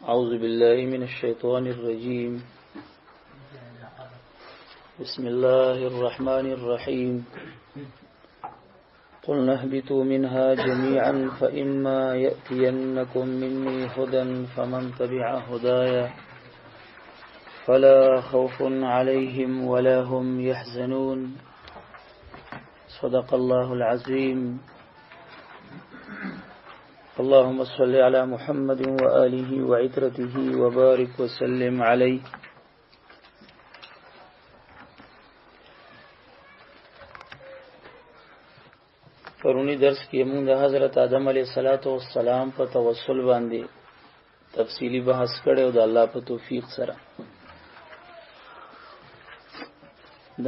أعوذ بالله من الشيطان الرجيم. بسم الله الرحمن الرحيم. قلنا اهبطوا منها جميعا فإما يأتينكم مني هدى فمن تبع هدايا فلا خوف عليهم ولا هم يحزنون. صدق الله العظيم. اللهم صل على محمد وآله وعترته وبارك وسلم عليه. پرونی درس کې موږ د حضرت آدم علیه السلام په توسل باندې تفصیلی بحث کړی او د الله په توفیق سره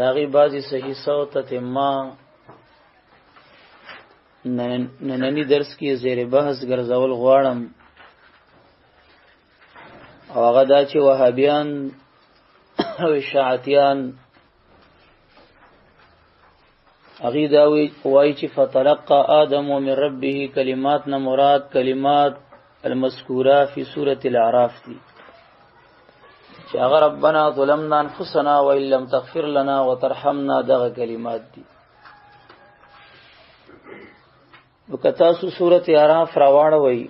داغي بعضی صحیح سو تتما نننی درس کې زیر بحث ګرځول غواړم، او هغه دا چې وهابیان او شیعتیان هغه دا وایي چې فتلقى آدم من ربه کلمات نه مراد کلمات المذکوره فی سورة الاعراف دي، چې هغه ربنا ظلمنا انفسنا وان لم تغفر لنا وترحمنا دغه کلمات دي. نو که تاسو سورة اعراف راواړوئ،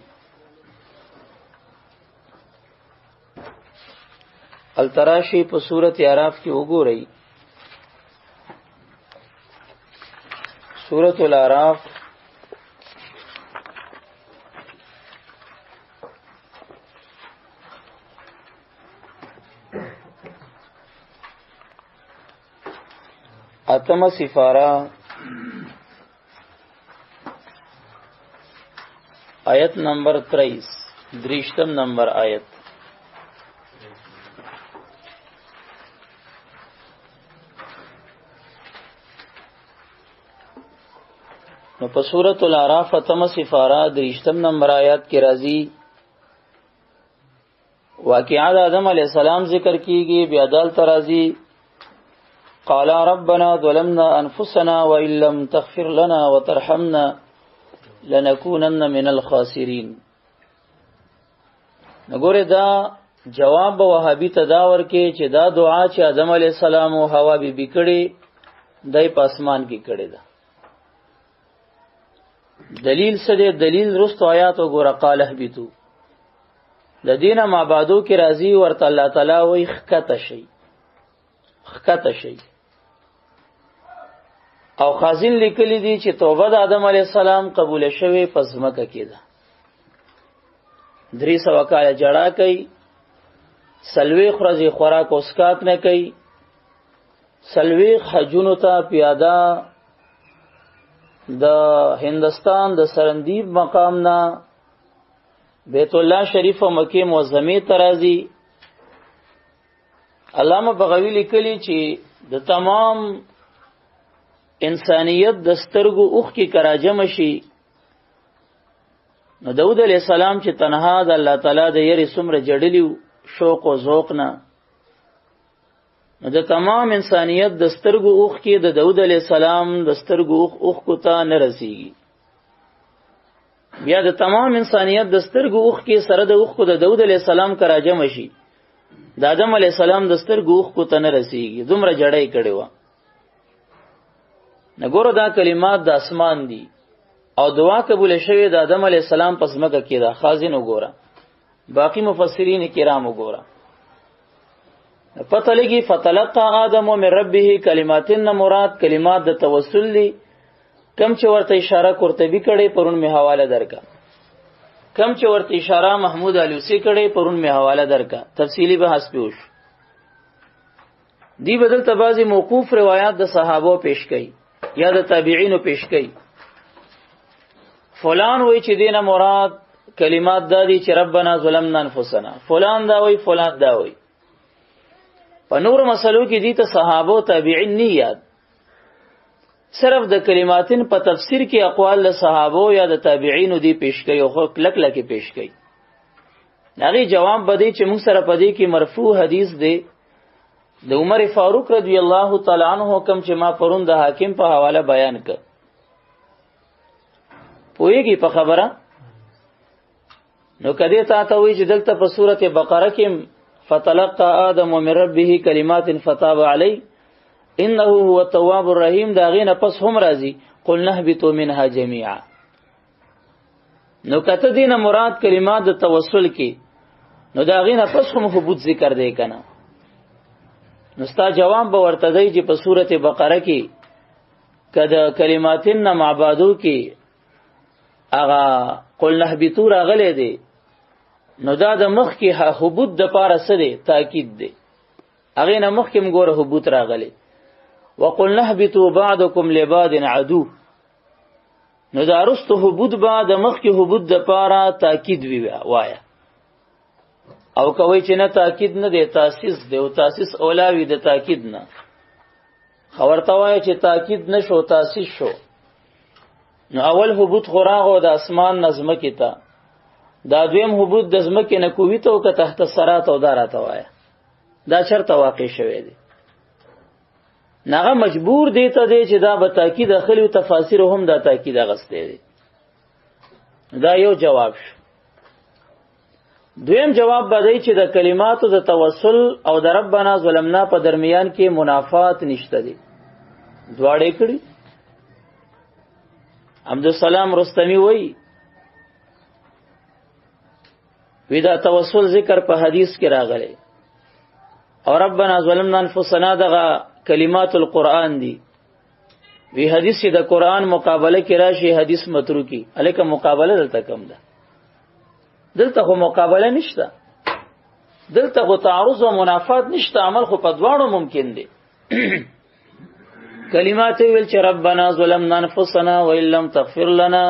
التراشی په سورة اعراف کې وګورئ، سورة الاعراف اتمه سفاره آیت نمبر 23، دریشتم نمبر آیت. نو په سورۃ الاعراف اتمه سفاره دریشتم نمبر آیات کې راځي واقعا د آدم علی السلام ذکر کیږي، بیا دال ترازی قال ربنا ظلمنا انفسنا وان لم تغفر لنا وترحمنا لنكونن من الخاسرين. نګوره دا جواب به وهابي ته دا ورکې چې دا دعا چې آدم علی السلام او حوا بی بی کړي دای په اسمان کې کړي ده. دلیل څه دی؟ دلیل رستو آیات وګوره، قال اهبطوا. د دینه ما بعدو کې راځي ورته الله تعالی وایي ښکته شي، ښکته شي. او خازن لیکلی دی چې توبه د آدم علی السلام قبول شوه پس مکه کې ده. 300 کاله جړا کوي، سلوي خرزي خوراک او اسکاک نه کوي، سلوي حجونو ته پیاده د هندستان د سرندیب مقام نه بیت الله شریف او مکه معظمه ته راځي. علامه بغوی لیکلی چې د تمام انسانیت د سترګو اوښکې کراجم شي، نو داود علیه السلام چې تنها د الله تعالی د یری څومره جړلی شوق او ذوق نه، نو د تمام انسانیت د سترګو اوښکې د داود علیه السلام د سترګو اوښکو ته نه رسیږي. بیا د تمام انسانیت د سترګو اوښکې سره د اوښکو د داود علیه السلام کراجم شي، د آدم علیه السلام د سترګو اوښکو ته نه رسیږي. دومره جړۍ کړې وه. نګوره دا کلمات د اسمان دي او دعا قبول شوې د آدم علیه السلام پس مکه کې ده. خازن وګوره، باقی مفسرین کرام وګوره، پته لګي فتلقى آدم من ربه کلمات مراد کلمات د توسل دي، کم چې ورته اشاره قرطبي کړي پرون می حواله درکا، کم چې ورته اشاره محمود علوسی کړي پرون می حواله درکا، تفصیلی بحث پیوش دی. بدل ته بعضی موقوف روایات د صحابو پیش کړي یا د تابعینو پیش کړي. فلان وای چې دینه مراد کلمات دا دي چې ربنا ظلمنا انفسنا، فلان دا وای، فلان دا وای. په نور مسلو کې دي ته صحابو تابعین نه یاد، صرف د کلماتین په تفسیر کې اقوال د صحابو یا د تابعینو دی پیش کوي، خو کلک لکه پیش کوي. هغه جواب بدی چې موږ سره پدې کې مرفوع حدیث دی د عمر فاروق رضی الله تعالی عنہ حکم چې ما پرون د حاکم په حواله بیان کړ. پوهیږي په خبره؟ نو کدی تا ته وی چې دلته په سورته بقره کې فتلقى آدم من ربه کلمات فتاب علی انه هو التواب الرحیم دا غینه پس هم راځي قل نهبطوا منها جميعا. نو کته دینه مراد کلمات د توسل کې، نو دا غینه پس هم حبوط ذکر دی کنه. نو ستا جواب به ورته دی چې په سورته بقره کې کده کلماتن معبادو کې هغه قل نهبطوا راغلی دی، نو دا د مخ کې حبوط د پاره څه دی؟ تاکید دی. هغه نه مخ کې مګوره حبوط راغلی. وقل نهبطوا بعضکم لبعض عدو، نو دا رستو حبوط با د مخ کې حبوط د پاره تاکید وی وایا. او کوي چې نه تاکید نه دی، تاسیس دی، او تاسیس اولاوی د تاکید نه. خبرته وای چې تاکید نشو تاسیس شو. نو اول حبوط خوراغو د اسمان نظم کې تا، دا دویم حبوط د زمکه نه کوي ته او که تحت سرات او دارا ته وایا، دا چرته واقع شوی دی؟ ناغه مجبور دی ته دی چې دا به تاکید اخلي او تفاسیر هم دا تاکید اغستې دی. دا یو جواب شو. دویم جواب به دی چې د کلماتو د توسل او د ربنا ظلمنا په درمیان کې منافات نشته دی، دواړې کړي. عبدالسلام رستمی وای وی دا توسل ذکر په حدیث کې راغلی او ربنا ظلمنا انفسنا دغه کلمات القرآن دی. وی حدیث چې د قرآن مقابله کې راشي حدیث متروکی، الکه مقابله دلته کم ده، دلته خو مقابله نشته، دلته خو تعارض او منافات نشته، عمل خو په دواړو ممکن دی. کلمات ویل چې ربنا ظلمنا انفسنا وان لم تغفر لنا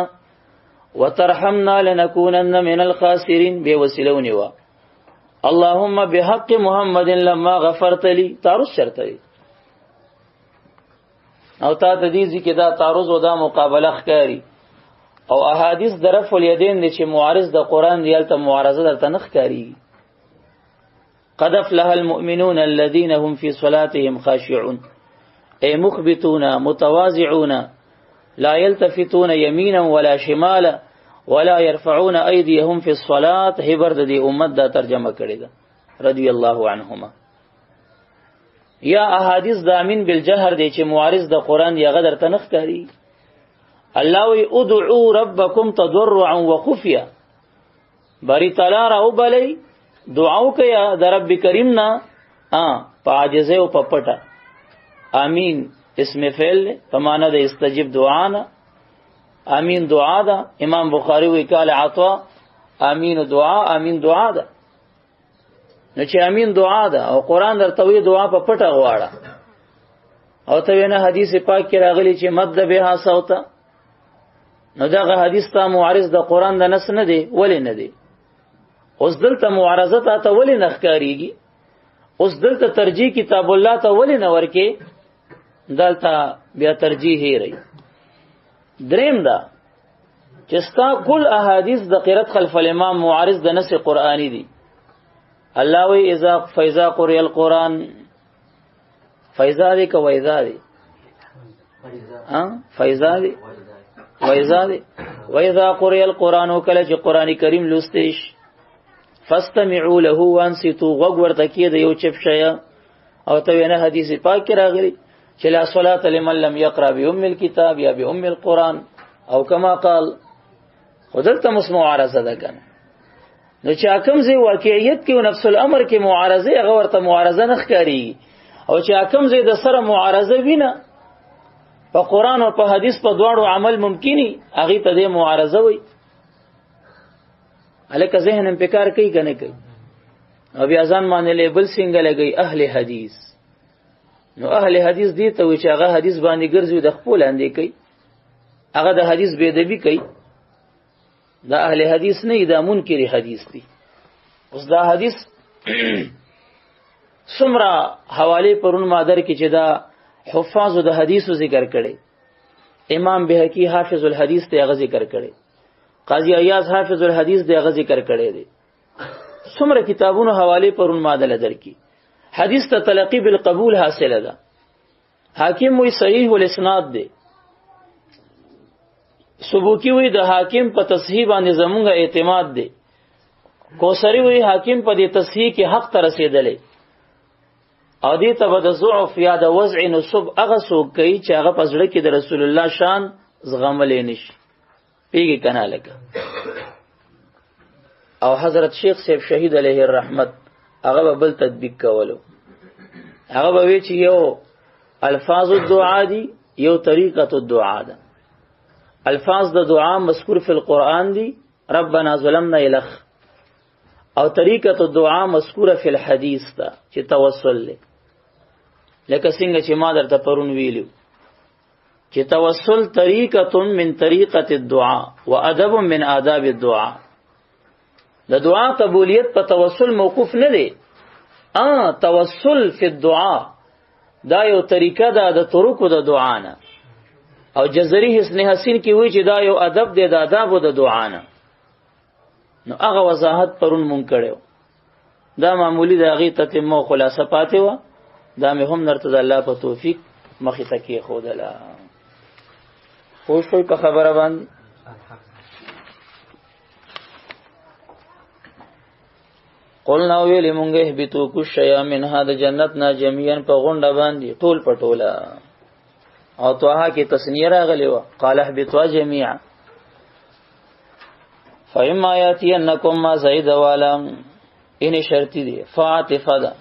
وترحمنا لنكونن من الخاسرين، به وسیله ونیوه. اللهم بحق محمد لما غفرت لي، تعارض شرط دی. او تا د دې ځکه دا تعارض او دا مقابله ښکاري. او احادیث د رفع الیدین دي چې معارض د قران دی، هلته معارضه درته نه ښکاري. قد افلح المؤمنون الذين هم في صلاتهم خاشعون، اي مخبتون متواضعون لا يلتفتون يمينا ولا شمالا ولا يرفعون ايديهم في الصلاه. هبر د دې امت دا ترجمه کړې ده رضی الله عنهما. یا احادیث د امین بالجهر دی چې معارض د قران دی، هغه درته نه ښکاري. الله وی ادعو ربکم تضرعا وخفیا، باری تعالی را وبلی دعا وکیا د رب کریم نه په عاجزه او په پټه. امین اسم فعل دی په معنا د استجب دعا نه، امین دعا ده. امام بخاری وی کال عطا امین دعا، امین دعا ده. نو چې امین دعا ده او قران درته وی دعا په پټه غواړه، او ته وینا حدیث پاک کې راغلی چې مد بها صوت، نو دغه حدیث ته معارض د قران د نص نه دی، ولی نه دی؟ اوس دلته معارضه ته ولی نه ښکاریږي؟ اوس دلته ترجیح کتاب الله ته ولی نه ورکې؟ دلته بیا ترجیح هی رہی. دریم دا چې ستا کل احادیث د قرات خلف الامام معارض د نص قرآنی دي. الله وی اذا فیضا قرئ القرآن، فیضا دی که ویضا دی؟ ها فیضا دی ویضا دی. ویضا قرئ القرآن، کله چې قرآن کریم لوستیش، فاستمعوا له وانصتوا، غوږ ورته کېده یو چپ شی. او ته وینه حدیث پاک کې راغلی چې لا صلاة لمن لم يقرأ بأم الكتاب یا بأم القرآن او کما قال. خو دلته مس معارضه ده کنه. نو چې حکم زی واقعیت کې او نفس الامر کې معارضه، هغه ورته معارضه نه ښکاري. او چې حکم زی د سره معارضه وینه په قرآن او په حدیث په دواړو عمل ممکنی، هغه ته دې معارضه وي. الکه ذهن هم پکار کوي کنه کوي؟ او بیا ځان باندې لیبل څنګه لګي اهل حدیث. نو اهل حدیث دی ته وی چې هغه حدیث باندې ګرځي د خپل اندې کوي، هغه د حدیث بے ادبی کوي. دا اهل حدیث نه، دا منکر حدیث دی. اوس دا حدیث څومره حواله پرون مادر کې چې دا حفاظ د حدیثو ذکر کړي، امام بهقي حافظ الحدیث ته هغه ذکر کړي، قاضي ایاز حافظ الحدیث دی هغه ذکر کړي دي. څومره کتابونو حواله پرون ماده درکې حدیث ته تلقی بالقبول حاصله ده. حاکم وی صحیح الاسناد دی، سبوکی وی د حاکم په تصحیح باندې زمونږ اعتماد دی. کوثری وی حاکم په دې تصحیح کې حق ته رسیدلی او دې ته به د ضعف یا د وضع نسب هغه څوک کوي چې هغه په زړه کې د رسول الله شان زغملی نشي. پیږي کنه لکه او حضرت شیخ صاحب شهید علیه الرحمت هغه به بل تطبیق کولو. هغه به وی چې یو الفاظ الدعاء دي، یو طریقه الدعاء ده. الفاظ د دعا مذکور فی القرآن دي، ربنا ظلمنا الخ، او طریقه الدعاء مذکوره فی الحدیث ده چې توسل له. لکه څنګه چې ما درته پرون ویلو چې توسل طریقه من طریقه الدعاء وادب من آداب الدعاء. د دعا قبولیت په توسل موقوف نه دی. توسل فی الدعاء دا یو طریقه ده د طرقو د دعا نه. او جزری حسن حسین کې وی چې دا یو ادب دی د آدابو د دعا نه. نو هغه وضاحت پرون مونږ کړو. دا معمولی د هغې تتمه او خلاصه پاتې وه، دا مې هم درته د الله په توفیق مخې ته کېښودله. پوه شوئ په خبره باندې؟ قلنا ویلې مونږ اهبطو کوشیا منها د جنت نه جميعا په غونډه باندې ټول په ټوله. او طه کې تسنیه راغلی وه، قال اهبطوا جميعا فإما یاتینکم ما زید والا، ان شرطی دی فاطفه ده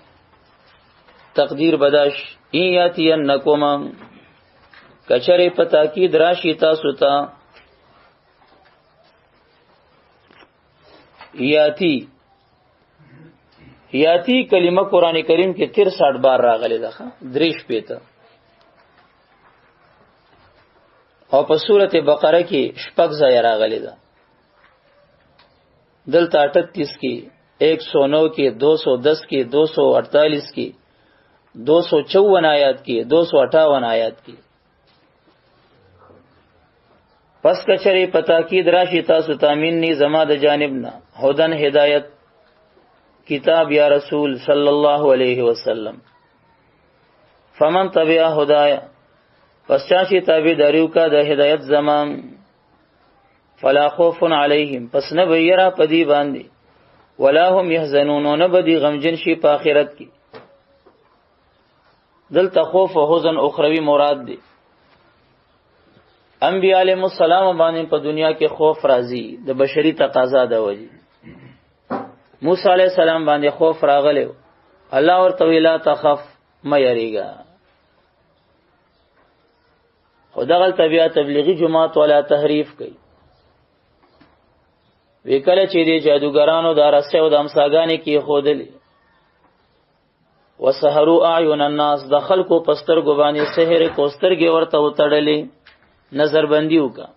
تقدیر بداش. ان یاتینکم کچره په تاکید راشي تاسو ته، یاتی یاتی کلمه قران کریم کې 63 بار راغلی ده، دریش پیته. او په سورته بقره کې شپږ ځای راغلی ده. دلته 38 کې، 109 کې، 210 کې، 248 کې، 254 آیات کې، 258 آیات کې. پس کچری په تاکید راشي تاسو ته مني زما د جانب نه هدن هدایت کتاب یا رسول صلی الله علیه وسلم. فمن تبع هدایا، پس چا چې تابعداري وکړه د هدایت زمان، فلا خوف علیهم، پس نه به یره په دې باندې، ولا هم يحزنون، نه به دي غمجن شي په آخرت کې. دلته خوف او حزن اخروی مراد دی. انبیاء علیهم السلام باندې په دنیا کې خوف راځي د بشری تقاضا د وجې. موسی علیه السلام باندې خوف راغلی، الله ورته وی لا تخف، مه یریږه. خو دغلته بیا تبلیغي جماعت والا تحریف کوي. وی کله چې دې جادوګرانو دا رسۍ او د امساګانې کېښودلې، وسحروا اعین الناس، د خلکو په سترګو باندې سحر کو، سترګې ورته وتړلې، نظربندي وکړه.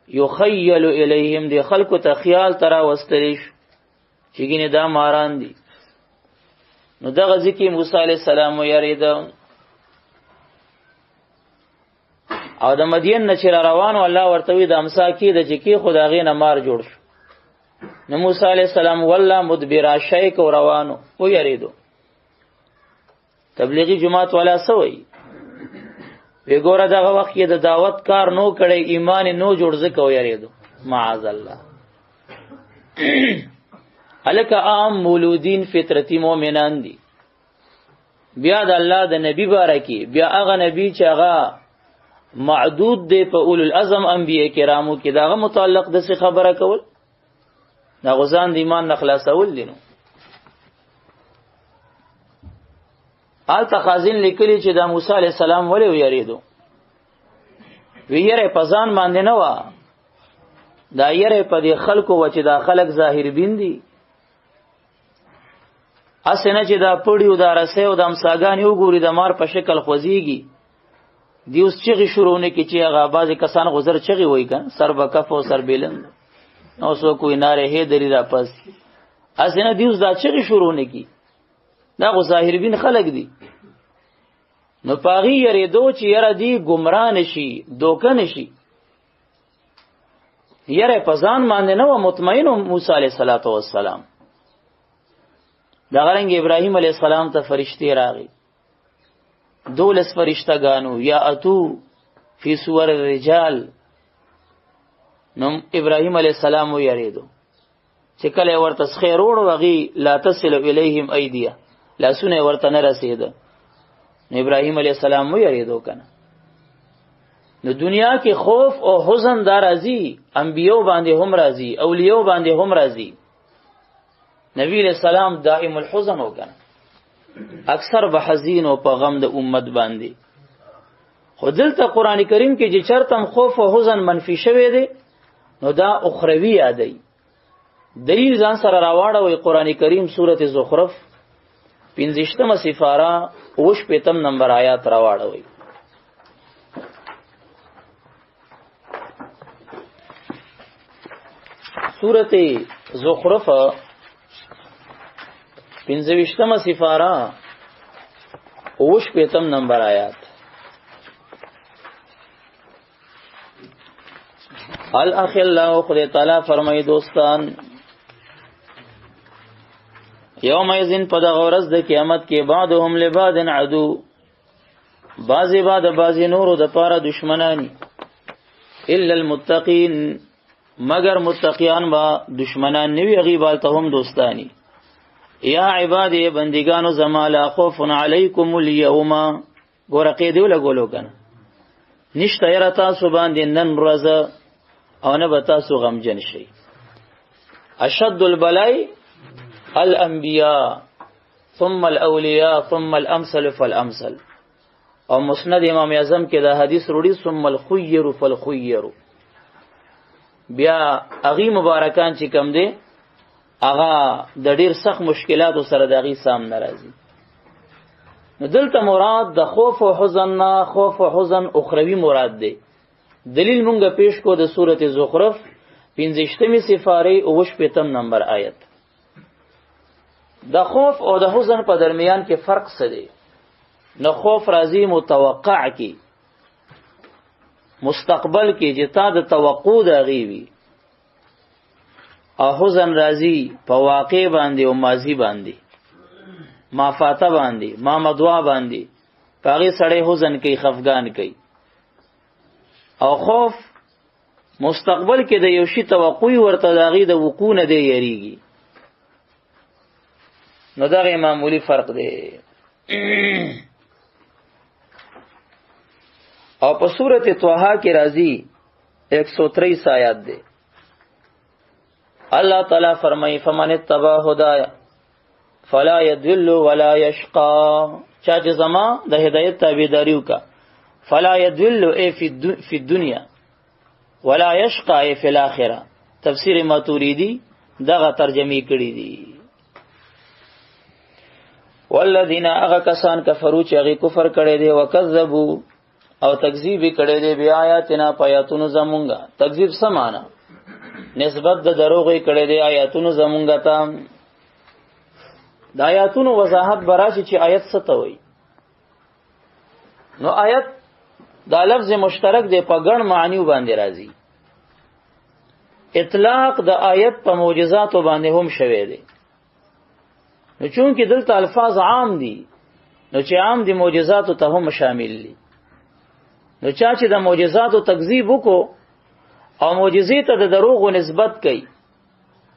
یخیل الیهم، د خلکو ته خیال ته راوستلی شو چې ګینې دا ماران دي. نو دغه ځکه موسی علیه السلام ویرېده. او د مدین نه چې را روان و، الله ورته وی د امسا کې د چې کې خو د هغې نه مار جوړ شو. نو موسی علیه السلام والله مدبرا شیک او روانو ویرېدو. تبلیغي جماعت والا څه وایي؟ وی ګوره دغه وخت کې د دعوت کار نو کړی، ایمان نو جوړ، ځکه ویرېدو. معاذ الله. الکه عام مولودین فطرتی مؤمنان دي. بیا د الله د نبی باره کې، بیا هغه نبی چې هغه معدود دی په اولو العزم انبیاء کرامو کې، داغه متعلق د څه خبره کول، دا غزان د ایمان نه خلاصول دي. نو آلته خازن لیکلی چې دا موسی علیه السلام ولې ویرېدو؟ ویره په ځان باندې نه وه، دا یره په دې خلکو وه چې دا خلک ظاهر بین دي. هسې نه چې دا پړي او دا رسۍ او دا امساګانې وګوري د مار په شکل خوځېږي، دی اوس چغې شروع نه کړي چې هغه بعضې کسان خو زر چغې وایي که سر به کف او سر بېلند نو څوک وایي نارې هې دري را پاس، هسې نه دی اوس دا چغې شروع نه کړي. دا خو ظاهر بین خلک دي. نو په هغې یرېدو چې یاره دی ګمراه نه شي، دوکه نه شي. یاره په ځان باندې نه وه مطمئن و موسی علیه الصلاة والسلام. دغه رنګ ابراهیم علیه السلام ته فرشتې راغې، دولس فرشته ګانو یا اتو فی صور الرجال. نو ابراهیم علیه السلام ویرېدو چې کله ورته سخی روړو هغې لا تصل الیهم ایدیه، لاسونه یې ورته نه رسېده. نو ابراهیم علیه السلام ویرېدو که نه. نو دنیا کې خوف او حزن دا راځي، انبیو باندې هم راځي، اولیو باندې هم راځي. نبی علیہ السلام دائم الحزن وکنه، اکثر به حزین او په غم د امت باندې. خو دلته قران کریم کې چې چرتم خوف او حزن منفي شوی دی نو دا اخروی یادوي. دلیل ځان سره راواړوي قران کریم سورته زخرف 25مه سفاره 8 نمبر آیات راواړوي. سورته زخرف 25مه سفاره 8 نمبر آیات. الاخلاء خدای تعالی فرمای دوستان، یوم یزن په دغه ورځ د قیامت کې بعضهم لبعض عدو، بعضی بعد بعضی نورو د پاره دشمنانی، الا المتقین، مگر متقیان با دشمنان نوی غیبال ته هم دوستانی. یا عبادی بندگانو زما لا خوف علیکم اليوم، ګوره قیدو لګولو کنه، نشته یره تاسو باندې نن ورځ او نه به تاسو غمجن شئ. اشد البلاء الانبیاء ثم الاولیاء ثم الامثل فالامثل. او مسند امام اعظم کې دا حدیث وروړي ثم الخير فالخير. بیا اغي مبارکان چې کم دی هغه د ډیر سخت مشکلاتو سره د هغې سام ناراضي. نو دلته مراد د خوف او حزن نه خوف او حزن اخروی مراد دی. دلیل مونږ پیش کو د سورته زخرف 25مې سفاره 8 نمبر آیت. د خوف او د حزن په درمیان کې فرق څه دی؟ نو خوف راځي متوقع کی، مستقبل کې چې تا د توقع د هغې وي، او حزن راځي په واقع باندې او ماضي باندې، ما فاته باندې، ما مدوا باندې، په هغې سړی حزن کوي، خفګان کوي. او خوف مستقبل کې د یو شي توقع ورته د هغې د وقوع نه دی یریږي. نو دغه معمولی فرق دی. او په سورته طه کې راځي 123 آیات دی. الله تعالی فرمایي فمن اتبع هدایا فلا يضل ولا يشقى، چا چې زما د هدایت تابعداري وکړه فلا يضل ای فی الدنیا ولا يشقى ای فی الاخره. تفسیر ماتوریدی دغه ترجمه کړی دی. والذین هغه کسان کفرو چې هغه کفر کړی دی، وکذبوا او تکذیب کړی دی بیااتنا پیاتونو زمونږه. تکذیب سمانا نسبت د دروغ کړی دی آیاتونو زمونږه ته. د آیاتونو وضاحت براشي چې آیت څه ته وایي. نو آیت دا لفظ مشترک دی په ګڼ معنیو باندې راځي. اطلاق د آیت په معجزاتو باندې هم شوی دی. نو چونکه دلته الفاظ عام دي، نو چې عام دي معجزاتو ته هم شامل دي. نو چا چې د معجزاتو تکذیب وکړو او معجزې ته د دروغو نسبت کوي،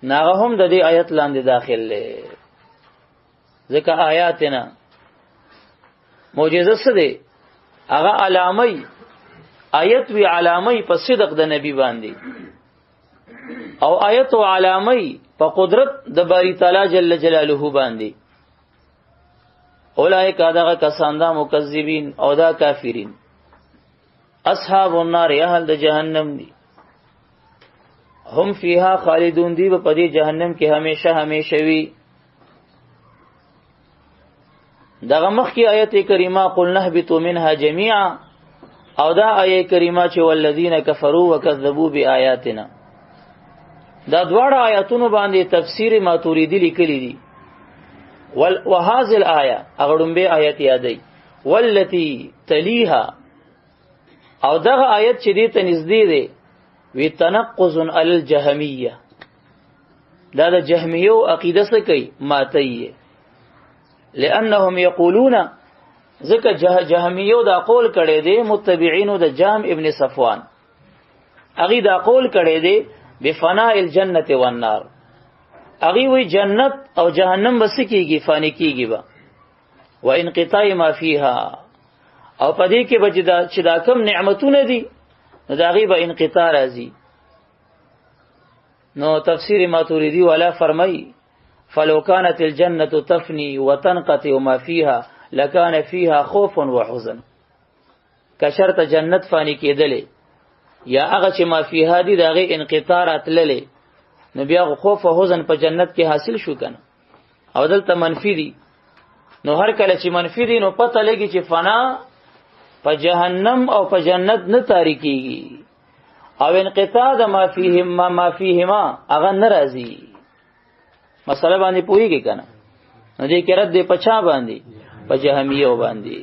نو هغه هم د دې آیت لاندې داخل دی. ځکه آیات نه معجزه څه دی؟ هغه علامه آیت وی علامه په صدق د نبی باندې، او آیت او علامه په قدرت د باری تعالی جل جلاله باندې. اولئک دغه کسان دا مکذبین او دا کافرین، اصحاب النار اهل د جهنم دي، هم فیها خالدون دی په دې جهنم کې همیشه همیشه وي. دغه مخکې آیت کریمه قل نهبطوا منها جميعا، او دا آیت کریمه چې والذین کفروا وکذبوا بآیاتنا، دا دواړه آیاتونو باندې تفسیر ماتوریدی لیکلی دي. وهذه الآیه هغه ړومبی آیت یادوي، والتي تلیها، او دغه آیت چې دې ته نږدې دی وی تنقض علی الجهمیه، دا د جهمیو عقیده څه کوي؟ ماتوي. لأنهم یقولون، ځکه جهمیو دا قول کړی دی متبعینو د جهم ابن صفوان، هغې دا قول کړی دی بفناء الجنة والنار، هغه وی جنت او جهنم بس کیږي، فانی کیږي با، و انقطاع ما فیها، او پدې کې به چې دا کم نعمتونه دي نو دا غي به انقطاع راځي. نو تفسیر ماتوریدی والا فرمای فلو كانت الجنة تفني وتنقطع ما فيها لكان فيها خوف وحزن. کشرت جنت فانی کېدلې یا هغه چې ما فيها دي دغه انقطاع راتللې، نو بیا خوف او حزن په جنت کې حاصل شو کنه. او دلته منفی دي، نو هر کله چې منفی دي نو پته لګي چې فنا په جهنم او په جنت نه تاریکیږي، او انقطاع د ما فیهما ما فیهما هغه ناراضي. مسله باندې پوهیږي کنه؟ نو دې کې رد دی پچا باندې، په جهمیو باندې.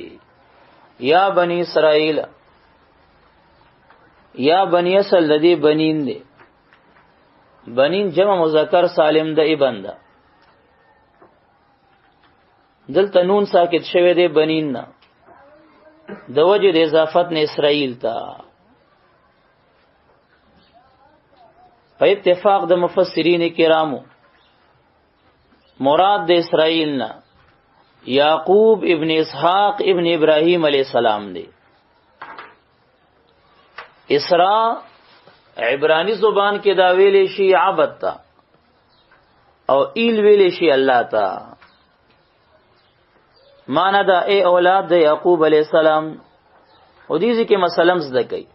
یا بنی اسرائیل، یا بنی اصل د دې بنین دی، بنین جمع مذکر سالم د ابن ده. دلته نون ساکت شوی دی بنین نه، د وجه د اضافت نه اسرائیل ته. په اتفاق د مفسرین کرامو مراد د اسرائیل نه یعقوب ابن اسحاق ابن ابراهیم علی السلام دی. اسراء عبرانی زبان کې دا ویلې شي عبد تا، او ایل ویلې شي الله تا. معنا دا ای اولاد د یعقوب علی السلام. او دې کې مثلا زده کوي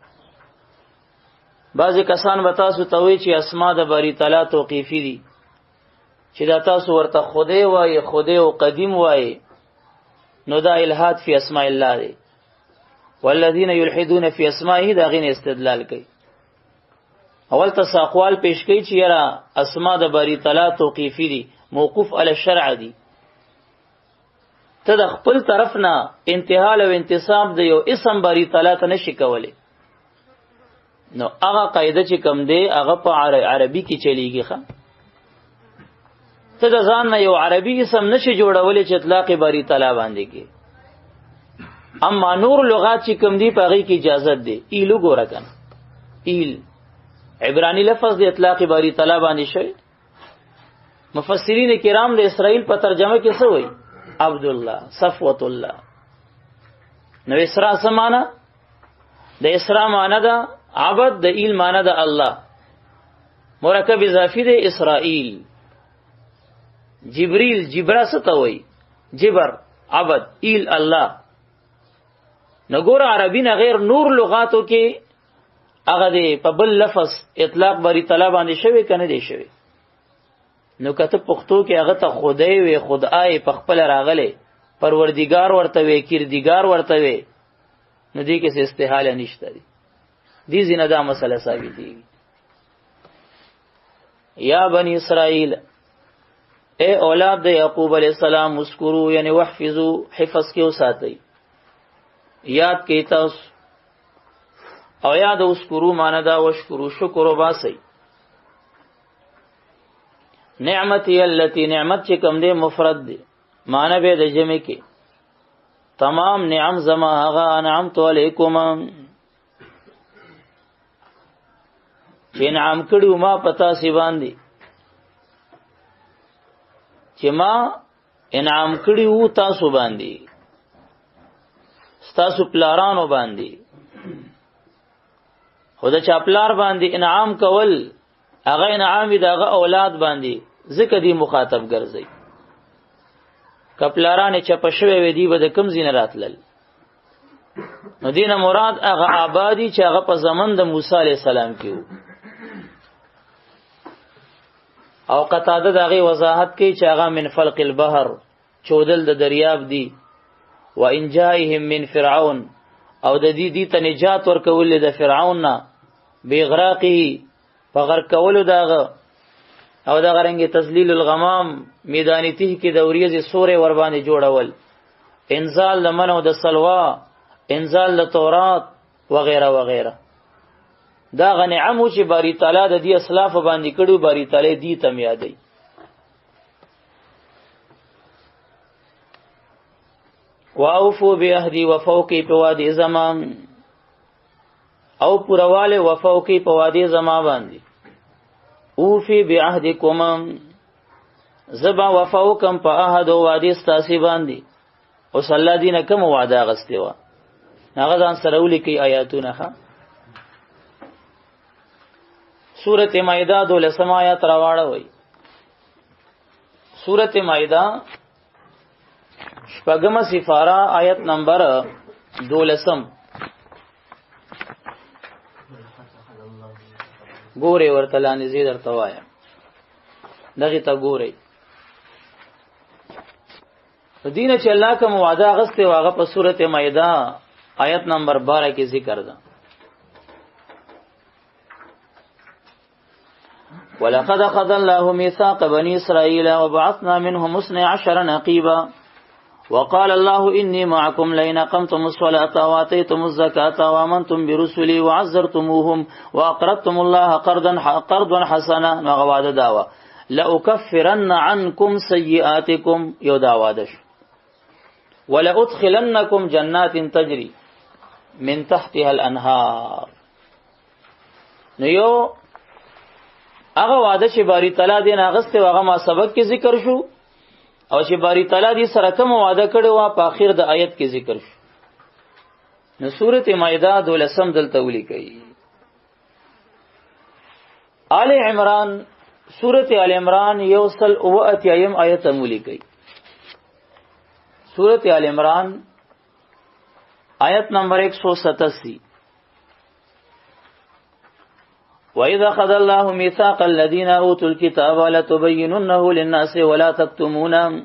بعضی کسان به تاسو ته وایي چې اسما د باری تعالی توقیفي دي، چې دا تاسو ورته خدای وایي، خدای او قدیم وایي، نو دا الحاد فی اسماء الله دی. والذین یلحدون فی اسمائه دا غین استدلال کوي. اول ته اقوال پیش کوي چې یاره اسما د باری تعالی توقیفي دي، موقوف علی الشرع دي. ته د خپل طرف نه انتحال او انتصاب د یو اسم باری تعالی ته نشي کولی. نو هغه قاعده چې کم دی هغه په عربي کې چلیږي. ښه، ته د ځان نه یو عربي اسم نشي جوړولی چې اطلاق باری تعالی باندې کې. اما نور لغات چې کم دی په هغې کې اجازت دی. ایل وګوره که نه، ایل عبرانی لفظ دی، اطلاق باری تعالی باندې شوی. مفسرین کرام د اسرائیل په ترجمه کې څه وایي؟ عبد الله، صفوت الله. نو اسراء څه معنا؟ د اسراء معنا ده عبد، د ایل معنا ده الله، مرکب اضافي دی اسرائیل. جبریل جبرا څه ته وایي؟ جبر عبد، ایل الله. نو ګوره عربي نه غیر نور لغاتو کې هغه دی په بل لفظ اطلاق بری تعالی باندې شوی کنه دی شوی. نو کته پښتو کې هغه ته خدای وی، خدای په خپل راغلی، پروردګار ورته وی، کردګار ورته وی، نو دې کې څه استحاله نشته دی. دې زینه دا مسله ثابتېږي. یا بنی اسرائیل، اے اولاد د یعقوب علی السلام، اذکروا یعنی وحفظوا، حفظ کې وساتئ، یاد کې تاسو. او یاد اذکروا معنا دا وشکرو، شکر وباسئ. نعمتي التي، نعمت چې کوم دی مفرد دی، معنی به د جمع کې. تمام نعم زما هغه انعمت علیکم، چې انعام کړو ما پتا سی باندې، چې ما انعام کړی وو تاسو باندې، تاسو پلارانو باندې. خو د چا پلار باندې انعام کول هغه انعام وي د هغه اولاد باندې، ځکه دی مخاطب ګرځي. کپلاران چې په شوی وي دی به د کم زین راتلل. نو دینه مراد هغه آبادی چې هغه په زمن د موسی علی السلام کې وو. او قتاده دغه وضاحت کوي چې هغه من فلق البحر، چودل د دریاب دی، و انجائهم من فرعون، او د دې دې ته نجات ورکول د فرعون نه، بیغراقه په غرق کولو داغه، او دغه رنګ تذلیل الغمام میدانی ته کې د وریځې سورې ور باندې جوړول، انزال د من او د سلوا، انزال د تورات وغیرہ وغیرہ. دا غنعم چې باری تعالی د دې اسلاف باندې کړو، باری تعالی دې تم یادې. واوفو بعهدی، وفوقی په وادي زمان، او پرواله وفوقی په وادي زما باندې. اوفی بعهدکم، زبا وفا وکم په عهد او وعده ستاسو باندې. اوس الله دینه کوم وعده غستې و، هغه ځان سره ولیکي آیاتونه. ښه، سورته مائده دولسم آیات راواړوي. سورته مائده شپږم سفاره آیت نمبر دولسم ګوري ورته لاندې زی درته وایم، دغه ته ګوري. دین چې الله کوم وعده غسته واغه په سورته مائده آیت نمبر 12 کې ذکر ده. ولقد أخذ الله ميثاق بني إسرائيل وبعثنا منهم 12 نقيبا وقال الله إني معكم لئن أقمتم الصلاة وآتيتم الزكاة وآمنتم برسلي وعزرتموهم وأقرضتم الله قرضا حسنا نغواد داوة لأكفرن عنكم سيئاتكم يداوادش ولأدخلنكم جنات تجري من تحتها الأنهار. نو یو هغه وعده چې باری تعالی دین اغسته هغه ما سبق کې ذکر شو، او چې باری تعالی دې سره کوم وعده کړې و په اخر د آیت کې ذکر شو. نو سورته مائده دولسم دلته ولیکي. آل عمران، سورته آل عمران یوصل او اتیایم آیت ولیکي. سورته آل عمران آیت نمبر 187. وَإِذَا أَخَذَ اللَّهُ مِيثَاقَ الَّذِينَ أُوتُوا الْكِتَابَ لَتُبَيِّنُنَّهُ لِلنَّاسِ وَلَا تَكْتُمُونَهُ.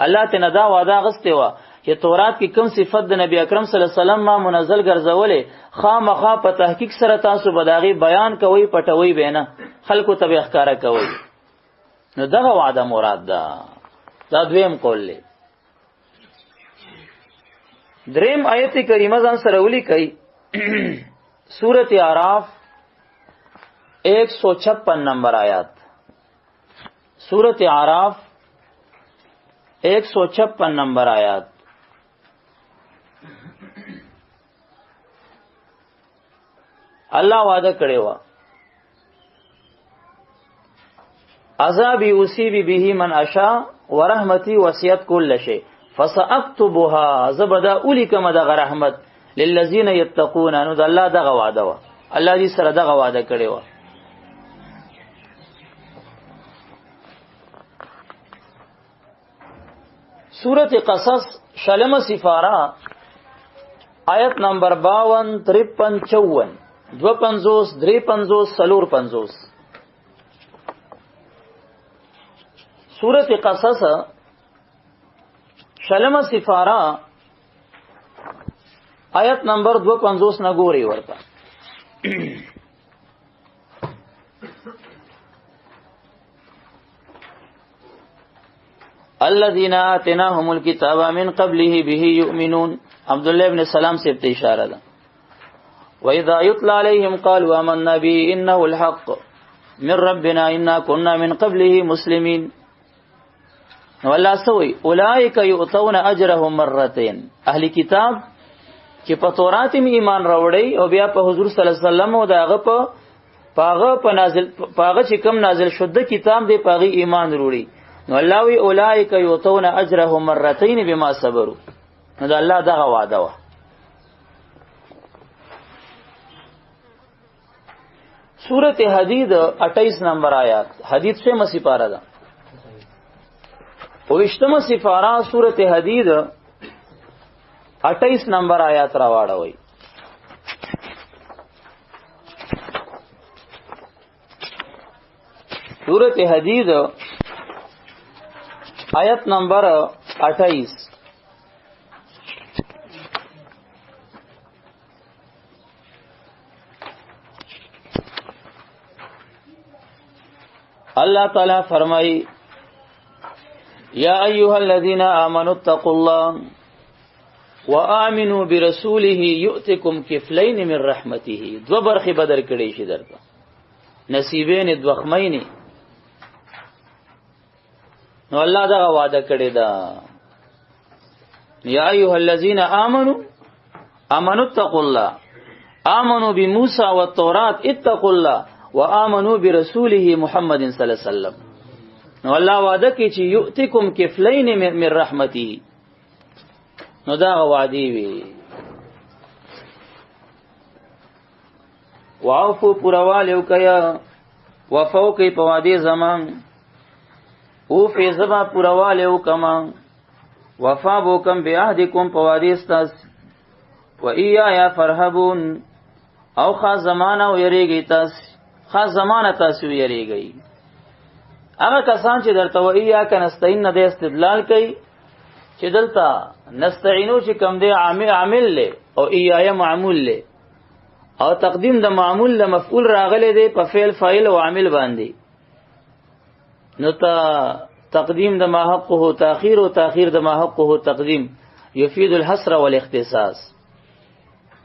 الله ته نه دا وعده غستې وه چې تورات کې کوم صفت د نبی اکرم صلی الله علیه وسلم ما منزل ګرځولې، خامخا په تحقیق سره تاسو به د هغې بیان کوئ، پټوئ به نه، خلکو ته به ښکاره کوئ. نو دغه وعده مراد ده. دا دویم قول دی. دریم آیت کریمه ځان سره ولیکئ، سورة اعراف 156 نمبر آیات. سورة اعراف 156 نمبر آیات. الله وعده کړی و، عذابی اصیبی به من اشا ورحمتی وصیت کل شی فساكتبها، زبدا اولیکم دغه رحمت للذین یتقون. نو د الله دغه وعده و، الله دې سره دغه وعده کړی و. سورة قصص شلم سفارہ آیت نمبر 52 53 54 52 53 54. سورة قصص شلم سفارہ آیت نمبر 52 نه ګوري ورته. الذين آتيناهم الكتاب من قبله به يؤمنون. عبد الله ابن سلام سے اشاره ده. واذا يتلى عليهم قالوا آمنا به انه الحق من ربنا انا كنا من قبله مسلمين. والله سوي اولئك يؤتون اجرهم مرتين. اهل کتاب چې په تورات می ایمان راوړی او بیا په حضور صلی الله علیه وسلم او داغه په پاغه په نازل پاغه چې کم نازل شده کتاب دی پاغه ایمان وروړي. نو الله وی اولئک یؤتون اجرهم مرتين بما صبروا. نو دا الله دغه وعده وه. سورة حدید 28 نمبر آیات، حدید سے سپارہ ده، اوشتمه سپارہ سورة حدید 28 نمبر آیات راواړوي. سورة حدید آیت نمبر 28. اللہ تعالی فرمائی یا ایھا الذین آمنوا اتقوا اللہ وآمنوا برسوله یؤتکم کفلین من رحمته. دو برخې بدر کړي شي درته، نصیبین دوخمین. نو الله دا وعده کړی دا، یا ایھا الذین آمنوا آمنوا اتقوا الله آمنوا بموسی والتورات اتقوا الله وآمنوا برسوله محمد صلی الله علیه وسلم. نو الله وعده کوي چې یؤتکم کفلین من رحمته، نو دا وعده وی. واوفو پرواله وکیا، وفو کوي په وعده زمان، او فی زما پرواله وکما، وفا بوکم بعهدکم په وعده استاس، و ایایا فرهبون، او خاص زمانہ او یریږي تاسو، خاص زمانہ تاسو یریږي. هغه کسان چې درته و ایا کنستعين نه د استدلال کوي چې دلته نستعینو چې کم دی عامل له او ایایا معمول له، او تقدیم د معمول له مفعول راغلی دی په فعل فاعل او عامل باندې، نو تا تقدیم د ما حقه تاخير او تاخير د ما حقه تقدیم یفید الحصر والاختصاص.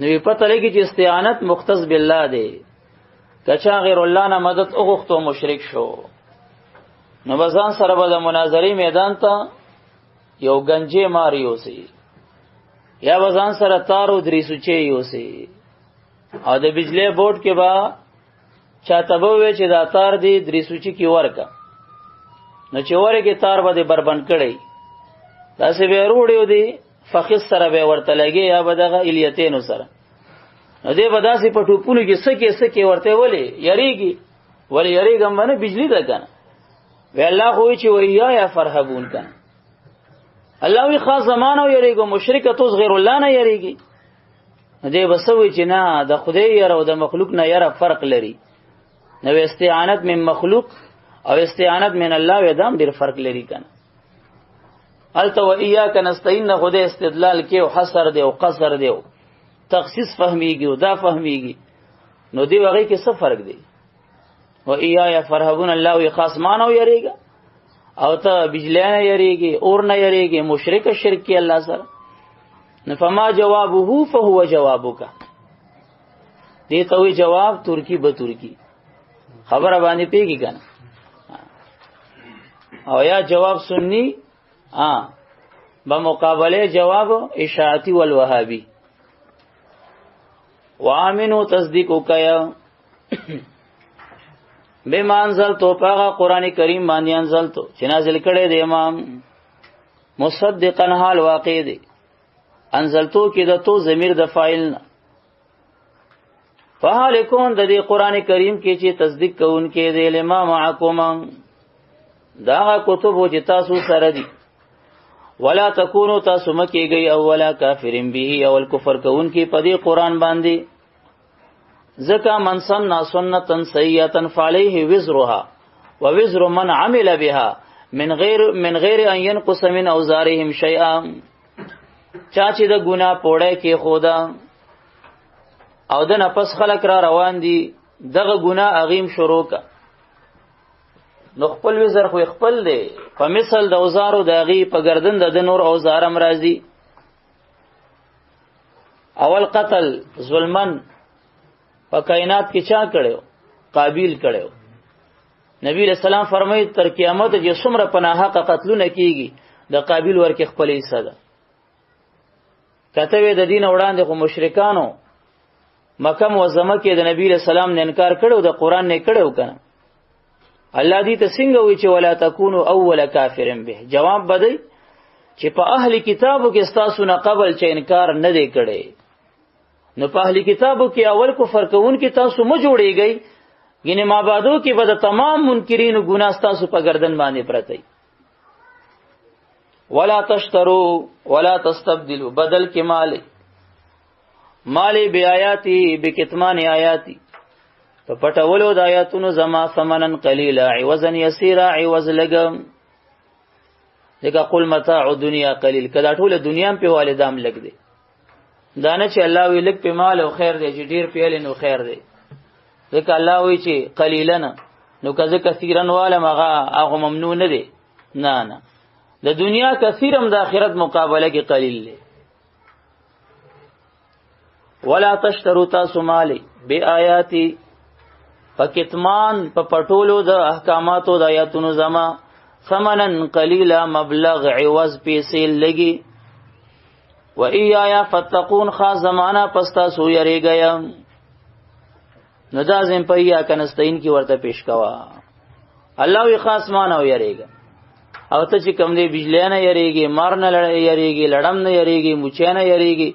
نو پته لګی چې استعانت مختص بالله دی، کچا غیر الله نه مدد وغوښتو مشرک شو. نو بزان سره به د مناظرې میدان ته یو گنجې مار یوسي، یا بزان سره تارو درې سوچې یوسي، او د بجلی بورډ کې با چاته به وی چې دا تار دی درې سوچې کې ورکا، نو چې ورکه تار به دې بربند کړي، داسې به وروړیو دی فخص سره به ورته لګي یا به دغه الیتینو سره، نو دې به داسې په ټوپونو کې سکه سکه ورته ولې یریږي، ولې یریږم باندې بجلی ده کنه. وی الله خو چې ویا یا فرحبون کنه، الله وی خاص زمانه یریږي، مشرک توس غیر الله نه یریږي. دې بسوي چې نه د خدای یره او د مخلوق نه یره فرق لري، نو استعانت من مخلوق او استعانت من الله و دام ډیر فرق لري کنه. الته و ایاک نستعين نه خدای استدلال کې او حصر دی او قصر دی او تخصیص فهمیږي او دا فهمیږي، نو دی وغه کې څه فرق دی؟ و ایایا فرهبون، الله وی خاص مانو یریږي او ته بجلی نه یریږي، اور نه یریږي، مشرک شرک کې الله سره. نو فما جوابه فهو جوابک، دې ته وی جواب ترکی به ترکی خبره باندې پیږي کنه. او یا جواب سنی به مقابله جواب اشاعتی والوهابی. وامنو تصدیق وکیا بما انزل تو، پاغه قران کریم باندې انزل تو چې نازل کړي دی امام مصدقا حال واقع دی. انزلتو کې د تو ضمیر د فاعل نه، فحال کون د دې قران کریم کې چې تصدیق کوونکې دی لما معکم، دا کتب چې تاسو سره دي. ولا تکونو تاسو مکیږئ او ولا کافرین به، او الکفر کوونکې په دې قران باندې. ځکه من سن سنتا سیئه فعليه وزرها ووزر من عمل بها من غیر ان ينقص من اوزارهم شيئا. چا چې د ګنا پوړې کې خودا او د نفس خلق را روان دي، دغه ګنا اغیم شروع کا، نو خپل وزر خو خپل دی، په مثل د اوزارو د هغې په گردن د نور اوزارم راځي. اول قتل ظلمن په کائنات کې چا کړو؟ قابیل کړو. نبی علیہ السلام فرمایي تر قیامت چې څومره په ناحقه قتلونه کیږي د قابیل ورکه خپل حصہ ده. کته وی د دین وړاندې خو مشرکانو مکه معظمه کې د نبی علیہ السلام نه انکار کړو، د قران نه کړو کنه. الله دې ته څنګه وی چې ولا تکونو اول کافرن به، جواب بدی چې په اهل کتابو کې ستاسو نه قبل چې انکار نه دی کړی، نو په اهل کتابو کې اول کفر کوونکي تاسو مو جوړیږئ، یعنی ما بعدو کې به د تمام منکرینو ګناه ستاسو په گردن باندې پرته. ولا تشترو ولا تستبدلوا، بدل کې مال مال بیااتی بکتمان آیاتی، په پټولو د آیاتونو زما ثمنن قلیلا عوضا یسیرا، عوض لګم. ځکه قل متاع الدنیا قلیل، کدا ټول دنیا په والدام لګ دی، دانه چې الله وی لګ په مال او خیر دی، چې ډیر پیل نو خیر دی. ځکه الله وی چې قلیلا نو کزه کثیرن والا مغه هغه ممنوع نه دی، نه نه، د دنیا کثیرم د آخرت مقابله کې قلیل دی. ولا تشترو تاسو مالی بی آیاتی، په کتمان په پټولو د احکاماتو د آیاتونو زما ثمنن قلیلا، مبلغ عوض پیسې لګي. و ایایا فتقون، خاص زمانہ پستا سو یریږي. نو دا زم په یا کنستین کی ورته پیش کوا. الله وی خاص مان او یریږي او ته چې کم دی بجلی نه یریږي، مار نه یریږي، لړم نه یریږي، مچې نه یریږي،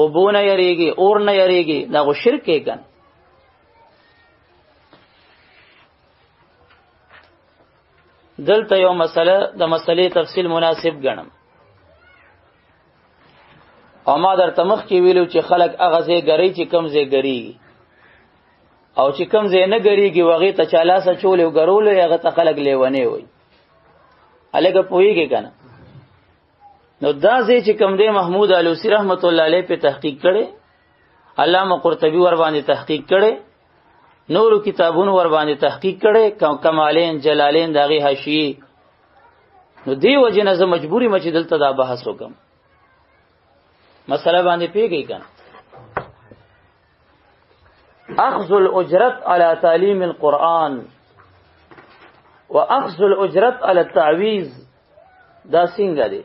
اوبو نه یریږي، اور نه یریږي، دا غو شرک کې کن. دلته یو مسله د مسلې تفصیل مناسب ګڼم. او ما درته مخکې ویلو چې خلک هغه ځای ګري چې کم ځای ګریږي، او چې کم ځای نه ګریږي وغې ته چا لاس اچولی او ګرولو هغه ته خلک لیونی وایي. هلکه پوهېږې که نه؟ نو دا ځای چې کم دی محمود علوسی رحمت الله علیه په تحقیق کړی، علامه قرطبي ور باندې تحقیق کړی، نورو کتابونو ور باندې تحقیق کړي، کمالین جلالین دغه حاشیه. نو دی وجه نه زه مجبوری مچ دلته دا بحث وکم. مسله باندې پیږی کنه. اخذ الاجرت على تعلیم القرآن واخذ الاجرت على التعویذ دا څنګه دی؟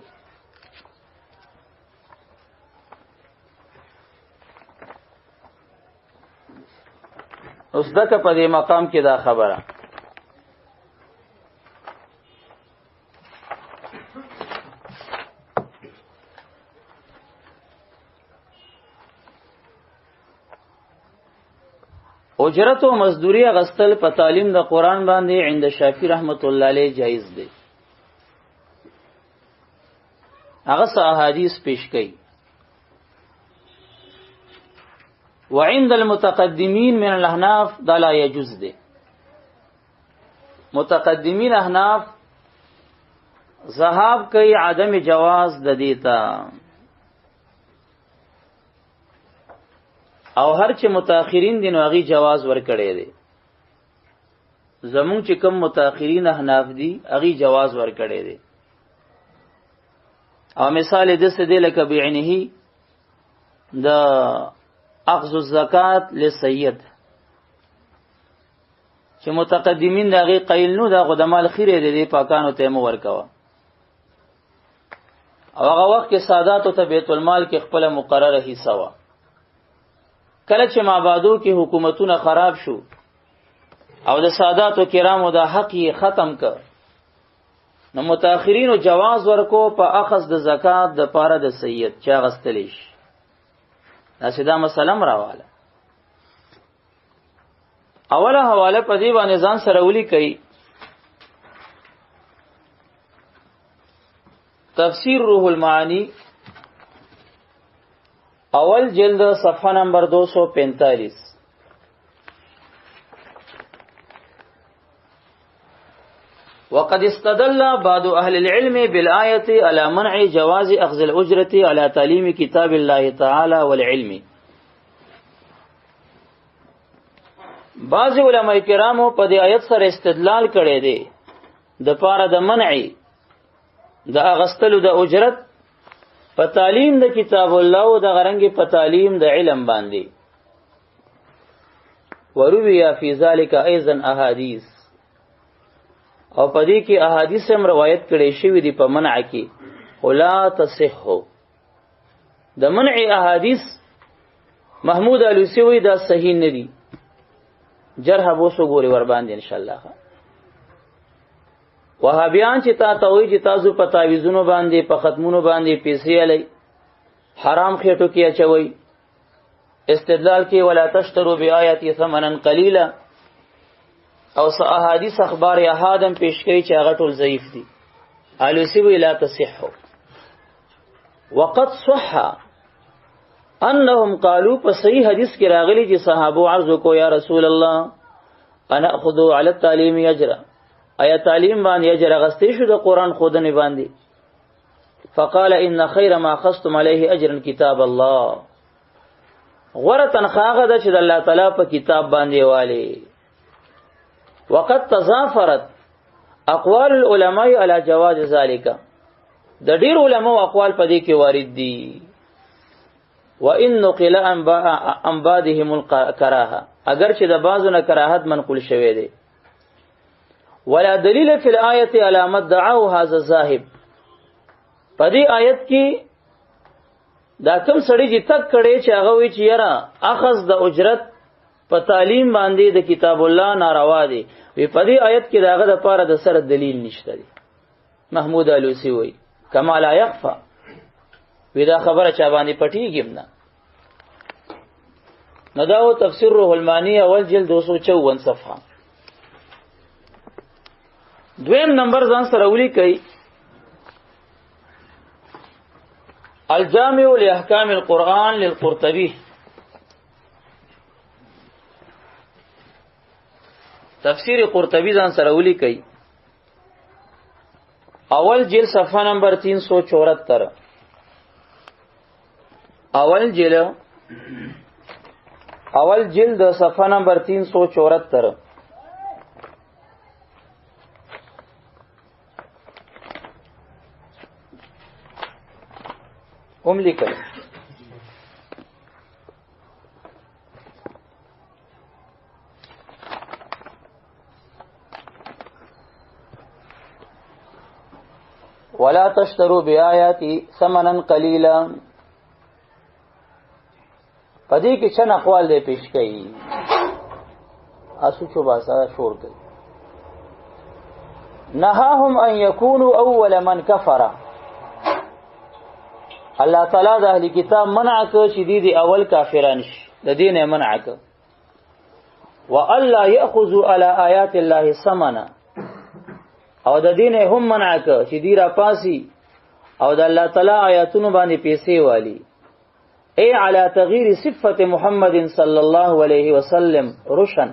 اوس دغه په دې مقام کې دا خبره اجرت او مزدوری غستل په تعلیم د قران باندې عند شافعی رحمت الله علیه جایز دی. هغه احادیث پیش کړي. وعند المتقدمين من الاحناف دا لا يجوز دی. متقدمین احناف ذهاب کوي عدم جواز د دیتا، او هر چې متأخرین دي نو هغه جواز ورکړي دي. زمون چې کم متأخرین احناف دي هغه جواز ورکړي دي. او مثال د څه دی لکه بعینه د اخذ الزکات للسید، چې متقدمین د هغې قیل نو دا خو د مال خیره دی، دې پاکانو ته مو ورکوه. او هغه وخت کې ساداتو ته بیت المال کې خپله مقرره حصه وه. کله چې مابادو کې حکومتونه خراب شو او د ساداتو کرامو دا حق یې ختم کړ، نو متأخرینو جواز ورکو په اخذ د زکات د پاره د سید چې اخیستلی شي. داسې دا مسله هم راواله. اوله حواله په دې باندې ځان سره ولیکئ، تفسیر روح المعانی اول جلد صفحه نمبر 245. وقد استدل بعض أهل العلم بالآية على منع جواز أخذ الأجرة على تعليم كتاب الله تعالى والعلم. بعض علماء کرامو په دې آیت سره استدلال کړی دی د پاره د منع د اغستلو د اجرت په تعلیم د کتاب الله او د غرنګ په تعلیم د علم باندې. وروي فی ذلک ایضا احادیث، او په دې کې احادیث هم روایت کړي شوی دی په منع کې، ولا تصح. د منع احادیث محمود علوسی وی دا صحیح نه دی. جرح بوسو ګوري ور باندې ان شاء الله. وهابیان چې تا ته وایي چې تاسو په تعویذونو باندې په ختمونو باندې پیسې علی حرام خېټو کې اچوي، استدلال کې ولا تشترو بیااتی ثمنا قلیلا، او څه احادیث اخبار احادم پیش کوي چې هغه ټول ضعیف دي. علوسی وی لا تصح. وقد صح انهم قالوا، په صحیح حدیث کې راغلي چې صحابو عرض وکړو یا رسول الله انا اخذ علی التعلیم اجرا، آیا تعلیم باندې اجر اغستې شو د قران خودنې باندې؟ فقال ان خیر ما اخذتم علیه اجرا کتاب الله، غوره تنخواه هغه ده چې د الله تعالی په کتاب باندې والي. وقد تضافرت اقوال العلماء على جواز ذلك، د ډیر علماو اقوال په دې کې وارد دي. وان نقل عن بعضهم الكراهه، اگر چې د بعضو نه کراهت منقول شوی دی. ولا دلیل فی الآیه علی ما ادعاه هذا الذاهب، په دې آیت کې دا کم سړی چې تک کړي چې هغه وی چې یاره اخذ د اجرت په تعلیم باندې د کتاب الله ناروا دی. وی په دې آیت کې داغه د پاره د سره دلیل نشته دی. محمود الوسی وی کما لا یخفا، وی دا خبره چا باندې پټیږي نه. نو دا تفسیر روح المانی اول جلد 254 صفحه. دویم نمبر ځان سره ولیکئ، الجامع لاحکام القرآن للقرطبی، تفسیر قرطبی ځان سره ولیکئ، اول جلد صفحه نمبر 374، اول جلد صفحه نمبر 374. هم لیکل ولا تشتروا بیااتی ثمنا قلیلا. پدې کې چن اقوال دې پیش کړي، اسو چو باسا شور کوي. نهاهم ان يكونوا اول من كفر. الله تعالی د اهل کتاب منع کړ چې دې دی اول کافران شي، د دین منع کړ. والا یاخذوا علی آیات الله ثمنا، او د دین هم منع کړ چې دی را پاسی او د الله تعالی آیاتونو باندې پیسې والی. ای علی تغییر صفت محمد صلی الله علیه وسلم روشن،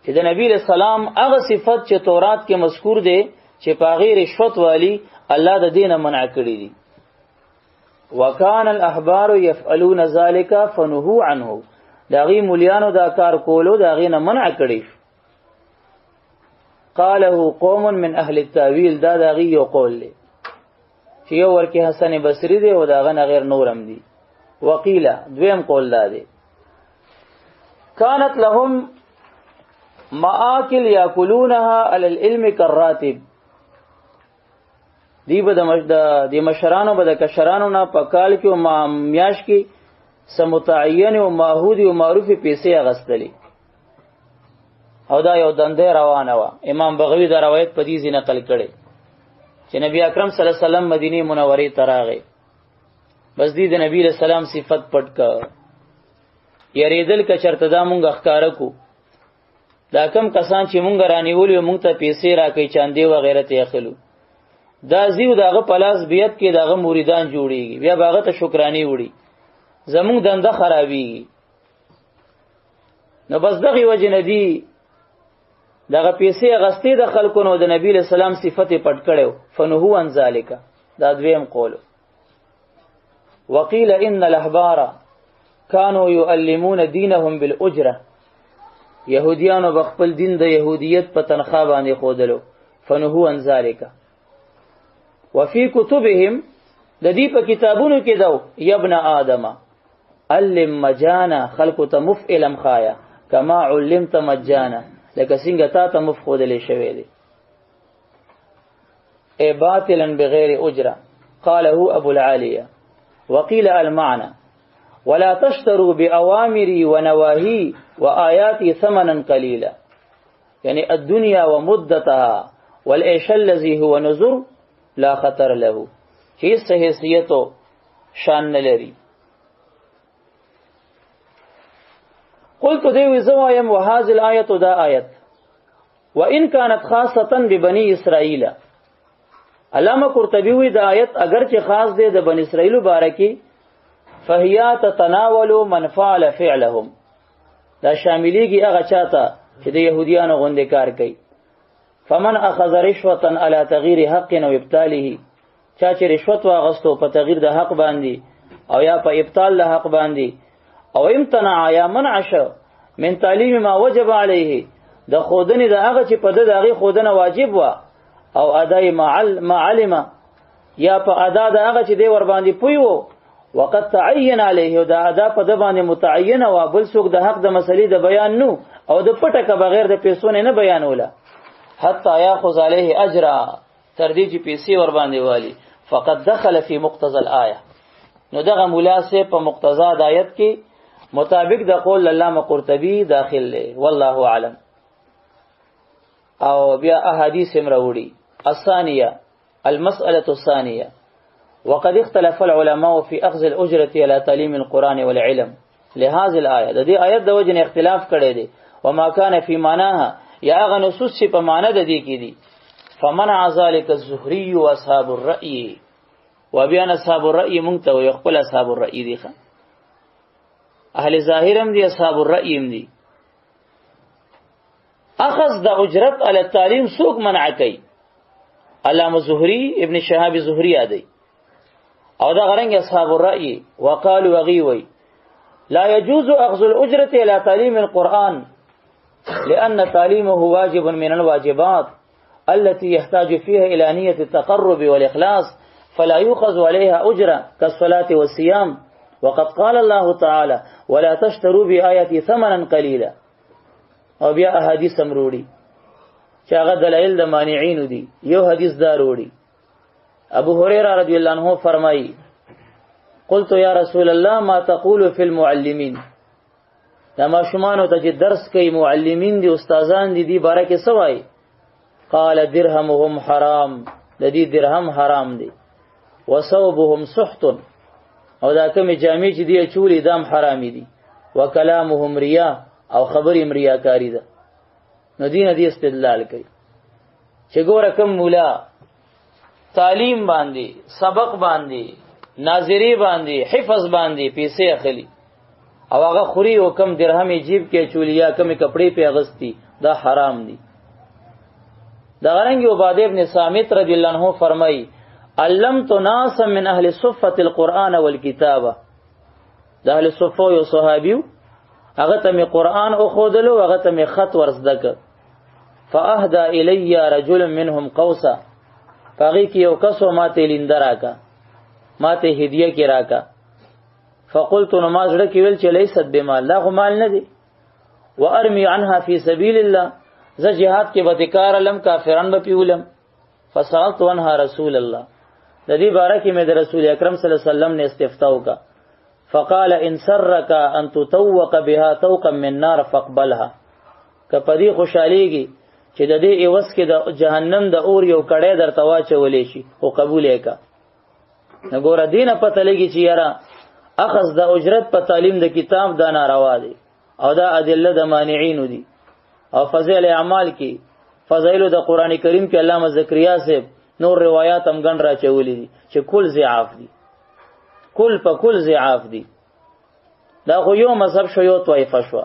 چې د نبی له سلام هغه صفت چې تورات کې مذکور دی چې په غیر رشوت والی الله د دینه منع کړی دی. وکان الاحبار يفعلون ذلك فنهوا عنه، دا غي مليانو دا کار کولو دا غي نه منع کړی. قاله قوم من اهل التاويل، دا دا غي یو قول دی چې یو ورکه حسن بصری دی او دا غنه غیر نورم دی. وقیل دویم قول دا دی، كانت لهم مآکل یاکلونها علی العلم کالراتب. دی به د مشرانو به د کشرانو نه په کال کې او میاش کې سمتعین او ماهود او معروف پیسې اغستلې، او دا یو دنده روانه وه. امام بغوی دا روایت په دې ځای نقل کړي چې نبی اکرم صلی الله علیه وسلم مدینه منورې ته راغی، بس دی د نبی علیہ السلام صفت پټ کړ، یریدل که چرته دا مونږ ښکاره کو، دا کم کسان چې مونږ رانیولې مونږ ته پیسې راکوي چاندې وغیره ته اخلو، دا زیو داغه پلاس بیت کې داغه مریدان جوړیږي، بیا باغه ته شکرانی وړي، زمونږ دنده خرابیږي. نو بس دغه وجه نه دی دغه پیسې غستې د خلکو نو د نبی له سلام صفت پټ کړو، فنهو عن ذالک. دا دویم قول. وقیل ان الاحبار كانوا يعلمون دينهم بالاجره، يهوديانو بخپل دین د يهودیت په تنخوا باندې خودلو، فنهو عن ذالک. وفي كتبهم، د دې په کتابونو کې داو یبن آدم علم مجانا، خلق ته مف علم خایا کما علمت مجانا، لکه څنګه تا ته مف خودلې شوی دی. ای باطلا بغیر اجره، قاله ابو العالیه. وقيل المعنى ولا تشتروا بأوامري ونواهي وآياتي ثمنا قليلا، يعني الدنيا ومدتها والعيش الذي هو نذر لا خطر له، هیڅ حیثیت او شان نه لري. قلت دیوی زوایم وهذه الآیة دا آیت وإن كانت خاصة ببني اسرائیل. علامه قرطبی وی دا آیت اگر چې خاص دی د بنی اسرائیل بارکی، فهي تتناول من فعل فعلهم، دا شاملیږي هغه چاته چې د يهودیانو غوندې کار کوي. فمن اخذ رشوه على تغییر حق او ابطاله، چا چې رشوت واغستو په تغییر د حق باندې او یا په ابطال د حق باندې، او امتنع یا منع شو من تعلیم ما وجب علیه، د خودنې د هغه چې په د هغې خودنه واجب وه، او ادای ما علم، یا په ادا د هغه چې دی ور باندې پوی وو، وقد تعین علیه، او د ادا په د باندې متعین وه، بل څوک د حق د مسلې د بیان نو او د پټه که بغیر د پیسو نه نه بیانوله، حتی یاخذ علیه اجرا، تر دې چې پیسې ور باندې والی، فقد دخل فی مقتضى الآیه. نو دغه مولا سه په مقتضا د آیت کې مطابق د قول علامه قرطبي داخل دی، والله اعلم. او بیا احادیث هم راوړي. الثانیه، المسألة الثانية، وقد اختلف العلماء في أخذ الأجرة على تعليم القرآن والعلم لهذه الآية. د دې آیت د وجه اختلاف کړی دی، وما كان في معناها، یا هغه نصوص چې په معنا د دې کې دي. فمنع ذلك الزهري واصحاب الرأي، وبيان اصحاب الرأي مونږ ته یو خپل اصحاب الرأي دي، اهل ظاهرم دي، اصحاب الرأي هم دي. اخذ د اجرت علی التعلیم څوک منع کوي؟ علامه زهري، ابن شهاب زهري یادوي، او دا غرنګ اصحاب الرأي. وقالوا وغيوي لا يجوز اخذ الاجره الى تعليم القرآن لأن تعليمه واجب من الواجبات التي يحتاج فيها إلى نية التقرب والإخلاص، فلا يؤخذ عليها أجرة كالصلاة والصيام، وقد قال الله تعالى ولا تشتروا بآياتي ثمنا قليلا. او بیا احادیث هم وروړي چې هغه دلایل د مانعینو دي. یو حدیث دا وروړي، ابو هريره رضی الله عنه فرمایي قلت یا رسول الله ما تقول فی المعلمین. دا ماشومانو ته چې درس کوي معلمین دي، استادان دي، دی باره کې څه وایي؟ قال درهمهم حرام، د دې درهم حرام دی، وصوبهم سحت، او دا کومې جامې چې دی چولې دام حرامي دي، وکلامهم ریا، او خبرې هم ریاکاري ده. نو دین دی استدلال کوي چې ګوره کوم مولا تعلیم باندې، سبق باندې، ناظری باندې، حفظ باندې پیسې اخلي او هغه خوري او کم درهم جیب کې چولیا کم کپڑے په اغستی، دا حرام دي. دا غرنګ عباده ابن صامت رضی الله عنه فرمایي علمت ناسا من اهل صفه القرآن والکتابه. د اهل صفه یو صحابیو، هغه ته می قرآن او خودلو، هغه ته می خط ورزده کړ. فاهدى الی رجل منهم قوسا، هغه کې یو کس ماته لینده راکا، ماته هدیه کې راکا. فقلت، نو ما زړه کې ویل چې لیست بمال، دا خو مال نه دی، وارمی عنها فی سبیل الله، زه جهاد کې به کار لم، کافران به پیولم. فسالت عنها رسول الله، د دې باره کې مې د رسول اکرم صلی الله علیه وسلم نه استفتاء وکړه. فقال ان سرك ان تطوق بها طوقا من نار فاقبلها، که په دې خوشاليږي چې د دې عوض کې د جهنم د اور یو کړی درته واچولی شي، خو قبول یې کا. نو ګوره دینه پته لګي چې یاره اخذ د اجرت په تعلیم د کتاب دا ناروا دی، او دا ادله د مانعینو دي. او فضیل اعمال کې، فضایل د قران کریم کې علامه زکریا صاحب نور روایات هم ګڼ راچولي دي چې کل ضعاف دي، کل په کل ضعاف دي. دا خو یو مذهب شو، یو طایفه شو.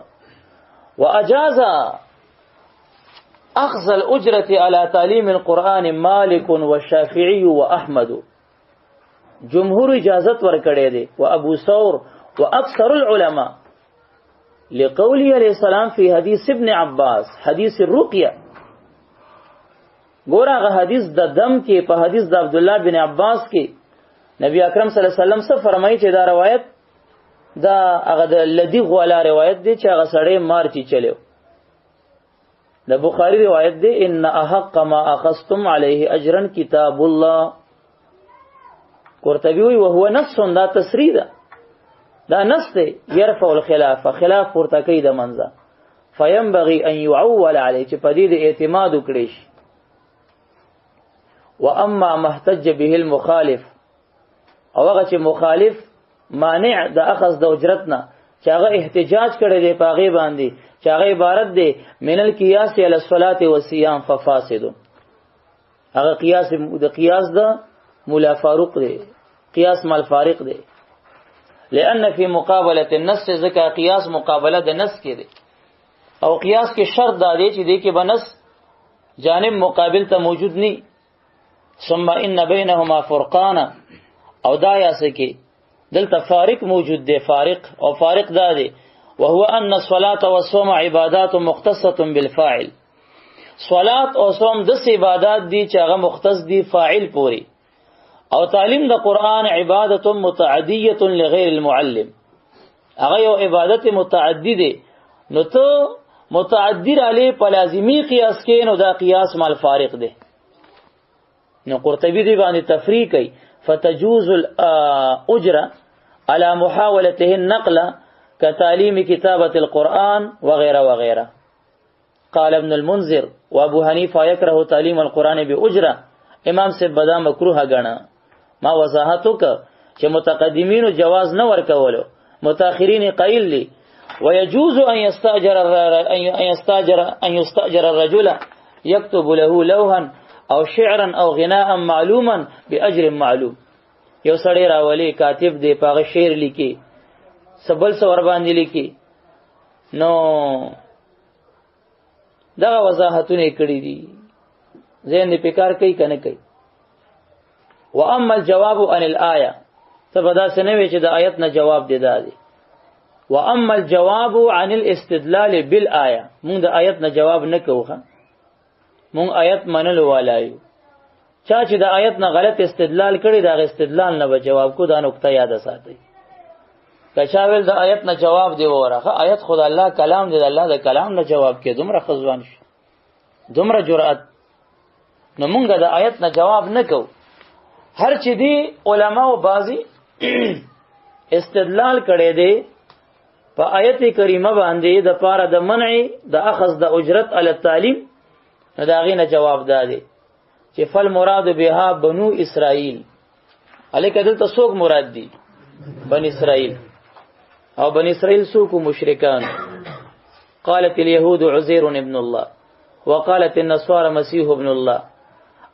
واجاز اخذ الاجره على تعلیم القرآن مالک والشافعی واحمد، جمهور اجازت ورکړی دی، و ابو ثور واکثر العلماء، لقوله علیہ السلام فی حدیث ابن عباس، حدیث الرقیه. ګور هغه حدیث د دم کې، په حدیث د عبد الله بن عباس کې نبی اکرم صلی الله علیه وسلم څه فرمایي چې دا روایت دا هغه د لدی غوالا روایت دی چې هغه سړی مار چی چلیو. د بخاری روایت دی ان احق ما اخذتم علیه اجرا کتاب الله. قرطبی وی وهو نص، دا تصریح ده، دا نص دی، يرفع الخلاف، خلاف پورته کوي د منځه. فینبغي ان يعول علیه، چې په دې د اعتماد وکړي شي. واما ما احتج به المخالف، او هغه چې مخالف مانع د اخذ د اجرت نه چې هغه احتجاج کړی دی په هغې باندې چې هغه عبارت دی من القیاس علی الصلاة والصيام ففاسد. هغه قیاس د قیاس د مولا فاروق دی، قیاس مال فارق دی، لأن فی مقابله النص، ځکه قیاس مقابله د نص کې دی، او قیاس کې شرط دا دی چې دی کې به نص جانب مقابل ته موجود نی. ثم ان بینهما فرقانا، او دا یا سکی دلته فارق موجود دی، فارق او فارق دا دی، وهو ان الصلاه والصوم عبادات مختصه بالفاعل. صلات او صوم د عبادات دي چې هغه مختص دي فاعل پوری، او تعلیم د قرآن عبادت متعدیه لغیر المعلم، هغه یو عبادت متعدی دی، نو ته متعدی را لې په لازمی قیاس کې، نو دا قیاس مال فارق دی. نو قرطبی دی باندې تفریق کوي، فتجوز الاجره على محاولته النقل کتعلیم کتابت القرآن وغیرہ وغیرہ. قال ابن المنذر وابو حنیفه یکره تعلیم القرآن باجره. امام سے بدا مکروه غنا. ما وضاحت وک چې متقدمینو جواز نه ورکولو، متأخرین قائل لی ويجوز ان يستاجر ان يستاجر ان يستاجر الرجل يكتب له لوحا او شعرا او غناء معلوما باجر معلوم. یو سړی راولي کاتب دی، پاغه شعر لیکي، سبل څه ور باندې لیکي، نو دغه وضاحتونه کړی دي. ذهن دې پکار کوي کنه کوي؟ واما الجواب عن الايه، ته به داسې نه وي چې د آیت نه جواب دی دا دی. واما الجواب عن الاستدلال بالآیه، مونږ د آیت نه جواب نه کوو، مونږ آیت منلو والا یو. چا چې د آیت نه غلط استدلال کړي دا استدلال نه به جواب کو، دا نقطه یاد ساتئ. که چا ویل د آیت نه جواب دی وره، آیت خود الله کلام دی، د الله د کلام نه جواب کې دومره خزوان شو، دومره جرأت. نو مونږ د آیت نه جواب نه کوو. هر چې دی علما او بعضی استدلال کړي دی په آیت کریمه باندې د پاره د منع د اخذ د اجرت علی التعلیم، نو دا غي نه جواب ده چې فل مراد بها بنو اسرائیل. الیک دلته څوک مراد دي؟ بن اسرائیل. او بن اسرائیل څوک؟ مشرکان. قالت اليهود عزير ابن الله وقالت النصارى مسيح ابن الله.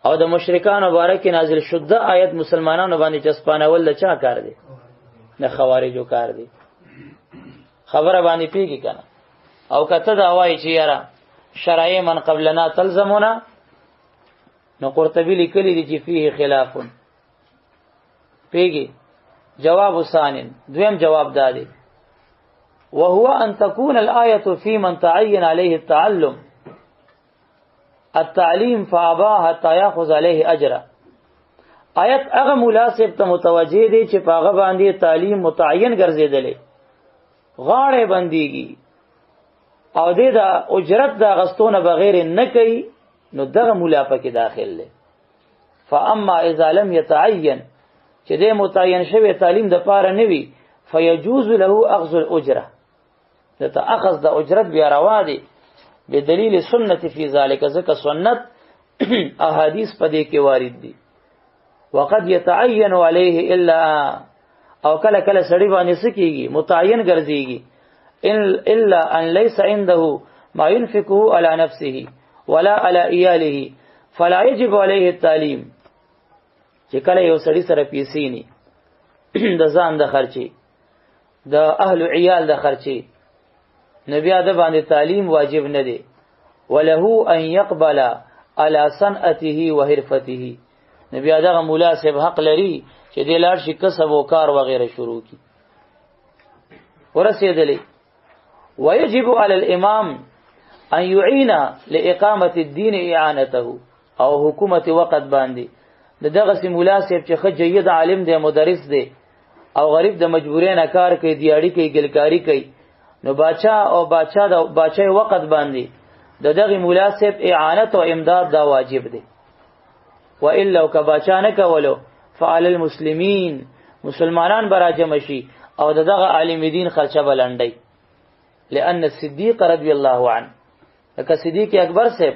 او د مشرکان مبارک نازل شده آیت مسلمانانو باندې چسپانول د چا کار دی؟ د خوارجو کار دی. خبره باندې پیږي کنه؟ او کته دا وایي چې یاره شرایع من قبلنا تلزمنا، نو قرطبی لیکلی دی چې فيه خلاف. پیږي؟ جواب ثانٍ، دویم جواب دا دی، وهو ان تكون الآية في من تعين عليه التعلم التعلیم فابا حتى ياخذ عليه اجرا. آیت هغه مولا صاحب ته متوجه دی چې پاغه باندې تعلیم متعین ګرځیدلې، غاړه بنديږي او دې دا اجرت دا غستونه بغیر نه کوي، نو دغه مولا پکې داخل دی. فاما اذا لم يتعين، چې دې متعین شوی تعلیم د پاره نه وي، فيجوز له اخذ الاجره، دته اخذ د اجرت بیا روا دی بدلیل سنت فی ذلک، ځکه سنت احادیث په دې کې وارد دي. وقد يتعين عليه الا، او کله کله سړی باندې سکیږي متعین ګرځيږي، الا ان ليس عنده ما ينفقه على نفسه ولا على عياله فلا يجب عليه التعليم. چې کله یو سړی سره پیسې ني د ځان د خرچي، د اهل عیال د خرچي، نو بیا د باندې تعلیم واجب نه دی. وله ان يقبل على صنعته وحرفته، نو بیا دغه مولا صاحب حق لري چې د لاړ شي کسب او کار وغیرہ شروع کی. ورسېدلې. ويجب على الامام ان يعين لاقامه الدين اعانته، او حکومت وقت باندې د دغه سي مولا صاحب چې ښه جید عالم دی، مدرس دی، او غریب د مجبورۍ نه کار کوي، دیاړي کوي، ګلکاری کوي، نو باچا او باچا د باچا وقت باندې د دغه مولا صاحب اعانت او امداد دا واجب دی. و الا که باچا نه کولو فعلى المسلمین، مسلمانان براجم شي او د دغه عالم دین خرچه بلندي. لأن الصدیق رضی الله عنه، لکه صدیق اکبر صاحب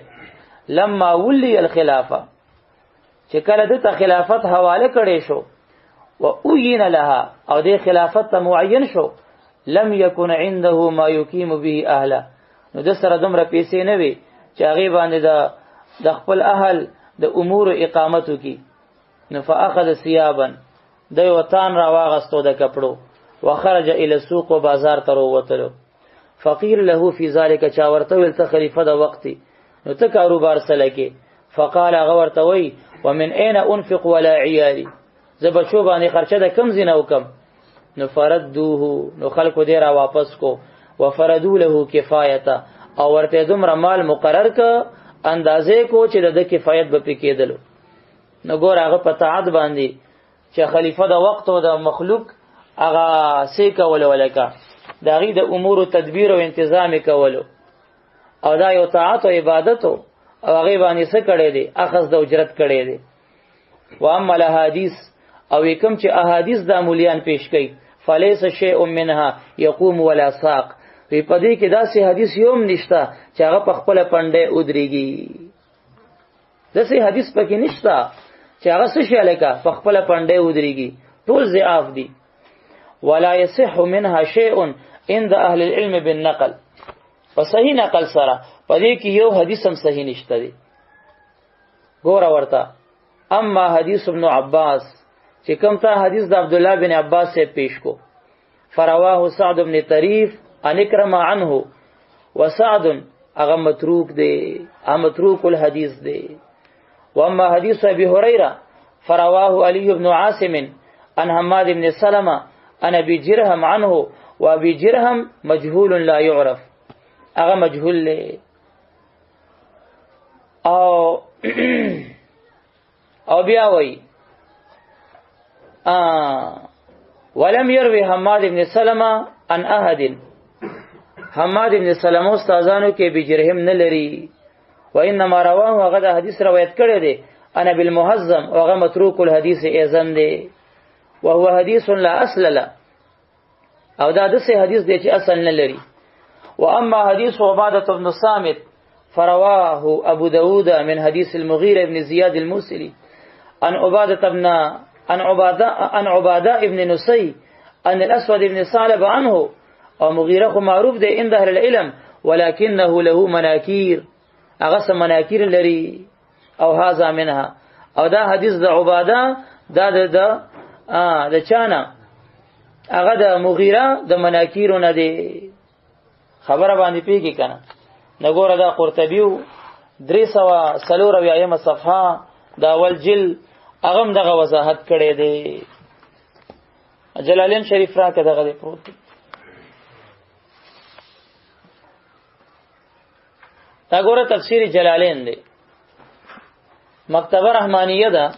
لما ولی الخلافه، چې کله د ته خلافت حواله کړي شو و اوین لها، او د خلافت ته معین شو، لم يكن عنده ما يقيم به اهله، نو د سره دومره پیسې نه وي چې هغه باندې د خپل اهل د امور اقامت کی. نو فاخذ ثيابا، د یو تان را واغستو د کپړو، وخرج الى السوق، بازار ته وروتلو. فقیر له فی ذلک، چا ورته ویل ته خلیفہ د وخت نو ته کاروبار سلکې. فقال هغه ورته وی ومن اين انفق ولا عيالي، زه بچو باندې خرچه د کم زینه وکم. نو فردوه، نو خلکو دې را واپس کو، وفردو له کفایته، او ورته دومره مال مقرر ک اندازې کو چې د کفایت به پکېدلو. نو ګور هغه په طاعت باندې چې خلیفہ د وخت او د مخلوق هغه سې کولو، ولکه د هغې د امور تدبیر او انتظام کولو، او دا یو طاعت او عبادت او هغې باندې څه کړی دی، اخذ د اجرت کړی دی. واما الاحادیث، او کوم چې احادیث د مولیان پیش کوي، فليس شيء منها يقوم ولا ساق. وی پدې کې داسې حدیث یوم نشتا چې هغه په خپل پنده ودرېږي. داسې حدیث پکې نشتا چې هغه څه شي لکه په خپل پنده ودرېږي، ټول ضعاف دي. ولا يصح منها شيء عند اهل العلم بالنقل، په صحیح نقل سره پدې کې یو حدیث هم صحیح نشته دی. ګوره ورته اما حدیث ابن عباس چې کوم ته حدیث د عبد الله بن عباس سے پیش کو، فرواه سعد بن طریف ان اکرم عنه، وسعد هغه متروک دی، هغه متروک الحدیث دی. واما حدیث ابي هريره فرواه علي بن عاصم عن حماد بن سلمة عن ابي جرهم عنه، وابي جرهم مجهول لا يعرف، هغه مجهول دی. او او بیا وای ولم يروي حماد بن سلمة عن احد، حماد بن سلمة استادانو کې بجرهم نه لري. وانما رواه، هغه د حدیث روایت کړی دی انا بالمهزم، وهغه متروک الحدیث اذن دی، وهو حدیث لا اصل له، او دا دسه حدیث دی چې اصل نه لري. واما حدیث عباده بن صامت فرواه ابو داود من حديث المغيرة بن زياد الموسلي عن عبادة بن عن عبادة عن عبادة ابن نسي عن الأسود بن ثعلب عنه. او مغيرة خو معروف دی عند اهل العلم، ولكنه له مناكير، هغه څه مناکیر لري. او هذا منها، او دا حدیث د عباده دا د د چانه هغه د مغیره د مناکیرو نه دی. خبره باندې پیږي کنه؟ نګوره دا قرطبیو 374 صفحه دا اول جلد هغه دغه وضاحت کړی دی. جلالین شریف راکه دغه دی پروت دی. دا ګوره تفسیر جلالین دی، مکتبه رحمانیه ده،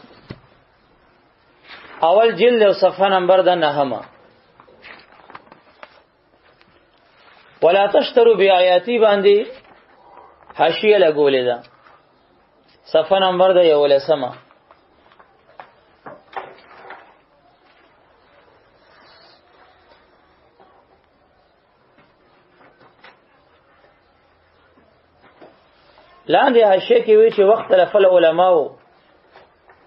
اول جلد او صفحه نمبر ده نهمه. ولا تشتروا بیااتی باندې حاشیه لګولې ده، صفحه نمبر ده یولسمه. لاندې حاشیه کې وی چې وخت لف العلماء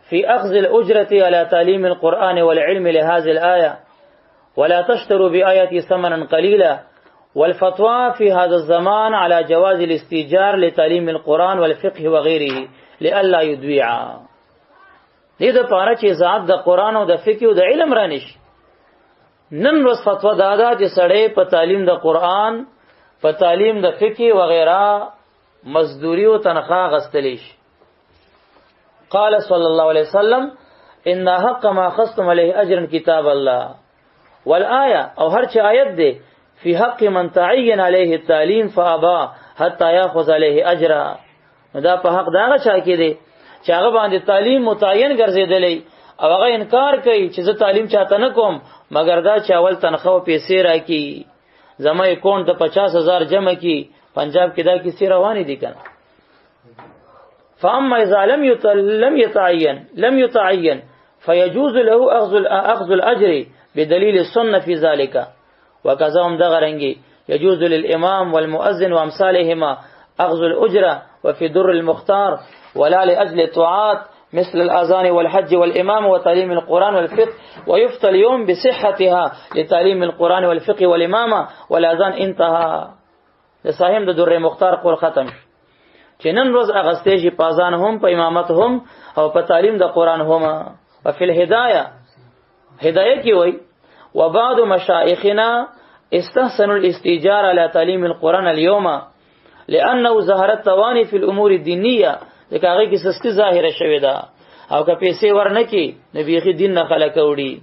في أخذ الأجرة على تعليم القرآن والعلم لهذه الآية ولا تشتروا بآياتي ثمنا قليلا، والفتوى في هذا الزمان على جواز الاستيجار لتعليم القرآن والفقه وغيره لئلا يدويع. دې د پاره چې ذات د قرآن او د فقه او د علم رانش. نن ورځ فتوا دا ده چې سړی په تعلیم د قرآن، په تعلیم د فقه وغیرہ مزدوری او تنخواه غستلی شي. قال صلی الله علیه وسلم ان حق ما خصتم علیه اجرا کتاب الله. والآیه، او هر چې آیت دی، فی حق من تعین علیه التعلیم فابا حتی یاخذ علیه اجرا. دا په حق داغه چا کې دی چې هغه باندې تعلیم متعین ګرځېدلی او هغه انکار کوي چې زه تعلیم چاته نه کوم مګر دا چې اول تنخواه پیسې راکړي، زما اکاونټ ته 50,000 جمع کی. پنجاب کې دا کیسې روانې دي کنه. فاما اذا لم يتعين فيجوز له اخذ الاجر بدليل السنه في ذلك. وكذا هم دغه رنګي يجوز للامام والمؤذن وامثالهما اخذ الاجره وفي در المختار ولا لاجل الطاعات مثل الاذان والحج والامام وتعليم القران والفقه، ويفتى اليوم بصحتها لتعليم القران والفقه والامامه والاذان. انتهى. د صاحب د در مختار قول ختم چې نن ورځ اغستې شي په اذان هم، په امامت هم، او په تعلیم د قران هم. وفي الهدايه، هدايه کې وای وبعض مشايخنا استحسنوا الاستيجار على تعليم القرآن اليوم لأنه ظهرت تواني في الأمور الدينية. ځکه هغه کې سستی ظاهره شوې ده او که پیسې ورنکي نو بیخي دین نه خلک وړي.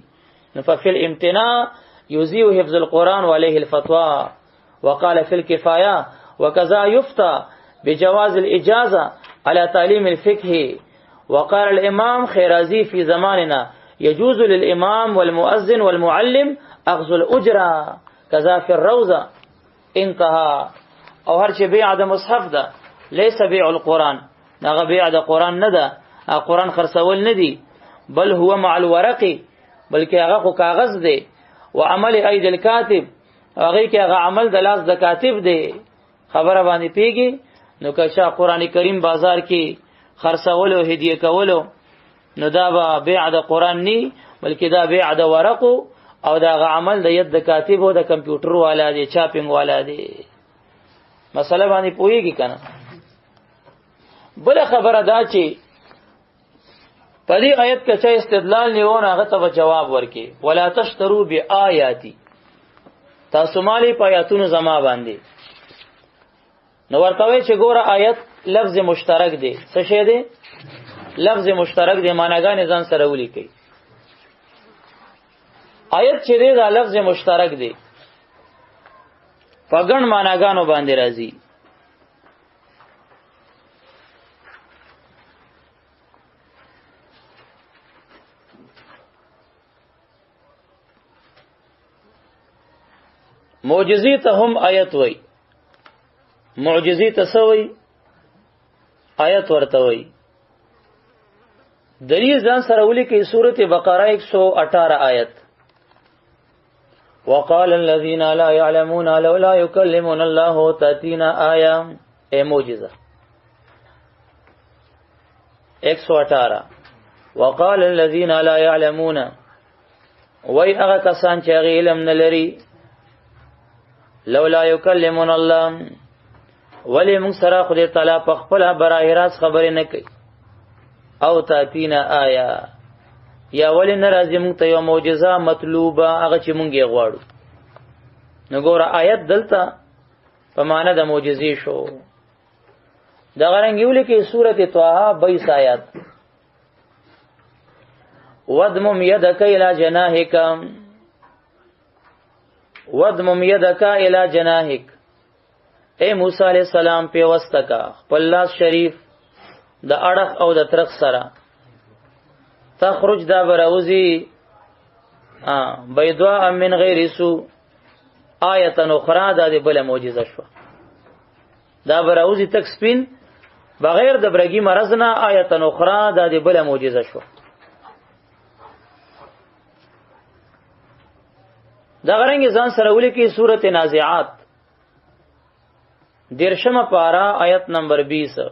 نو ففي الامتناع يزيء حفظ القرآن وعليه الفتوى. وقال في الكفاية وكذا يفتى بجواز الإجازة على تعليم الفقه. وقال الإمام خيرازي في زماننا يجوز للإمام والمؤذن والمعلم أخذ الأجرة كذا في الروضة. انتهى. او هر چې بیع د مصحف ده ليس بيع القرآن، هغه بیع د قرآن نه ده، قرآن خرڅول نه دی، بل هو مع الورق، بلکې هغه خو کاغذ دی. وعمل اید الکاتب، هغه کې هغه عمل د لاس د کاتب دی. خبره باندې پیږي؟ نو که چا قران کریم بازار کې خرڅولو، هدیه کولو، نو دا به بیع د قران نی، بلکې دا بیع د ورقو او دا غ عمل د ید د کاتب او د کمپیوټر والا دی، چاپینګ والا دی. مسله باندې پوهیږي کنه؟ بل خبره دا چې په دې آیت کې چې استدلال نیونه، هغه ته جواب ورکي، ولا تشترو بیااتی، تاسو مالی په آیاتونو زما باندې. نو ورته وی چې ګوره، آیت لفظ مشترک دی. څه شی دی؟ لفظ مشترک دی، معناګانې ځان سره ولیکي. آیت چې دی دا لفظ مشترک دی، په ګڼ معناګانو باندې راځي. معجزې ته هم آیت وای، معجزې ته سوی آیت ورته وای. دلیل ځان سره ولیکي، سورته بقره 118 آیت. وقال الذين لا يعلمون لولا يكلمنا الله تاتينا آية، اے معجزه 118. وقال الذين لا يعلمون، وای هغه کسان چې هغه علم نه لري، لولا يكلمنا الله، ولی موږ سره خدای تعالی په خپل براه راست خبرې نه کوي، او تاتینا آیا، یا ولی ناراضي موږ ته یو معجزه مطلوبه، هغه چې موږ یې غواړو. نو ګوره، آیت دلته په معنا د معجزې شو. دا غرنګ یو لیکي، سورته طه 22 آیات. ودمم یدک الی جناحک، ودمم یدک الی جناحک، اے موسی علیہ السلام، پیوسته کا خپل لاس شریف د اړخ او د ترخ سره، تخرج، دا براوزی، بيضاء من غیر سو آیه اخرى. دا د بل معجزه شو، دا براوزی تک سپین بغیر د برګي مرض نه، آیه اخرى، دا د بل معجزه شو. دا غرنګ ځان سره ولیکي، سورته نازعات 30مه پارا آیت نمبر 20.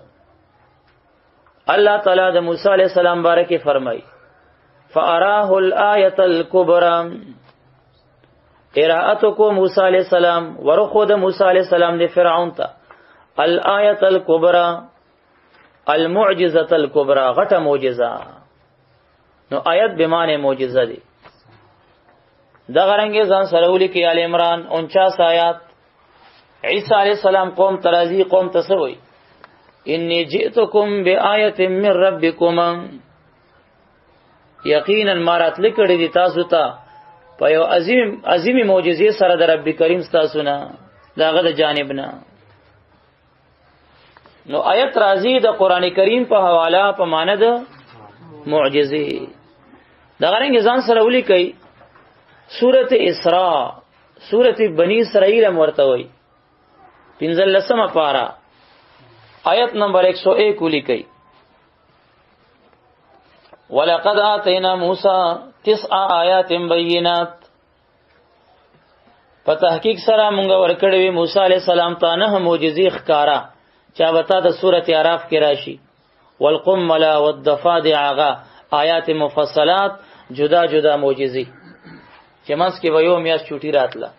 الله تعالی د موسی علیہ السلام بارک فرمای، فاراه الآیه الکبرى، قرائت کو موسی علیہ السلام، ورخو د موسی علیہ السلام د فرعون ته الآیه الکبرى، المعجزه الکبرى، غټه معجزه. نو آیت به معنی معجزه دی. دغه رنګ ځان سره ولیکي، آل عمران 49 آیات. عیسی علیہ السلام قوم ترازی، قوم تسوي، انی جئتکم بآیت من ربکم، یقینا مارات لکړی دي تاسو ته په یو عظیم عظیمی معجزې سره د رب کریم تاسو نه، داغه د جانب نه. نو آیت راضی د قران کریم په حواله په معنی د معجزې. دغه رنګ ځان سره ولیکي، سورته اسراء، سورته بنی اسرائیل هم ورته وای، 15مه پارا آیت نمبر 101 ولیکي، ولقد آتینا موسی تسع آیات بینات، په تحقیق سره مونږ ورکړې وی موسی علی السلام ته نه معجزې ښکارا، چا وتا د سورته اعراف کې راشي، والقمل والضفادع، آیات مفصلات، جدا جدا معجزې چې منځ کې به یو میاشت چوټي راتله،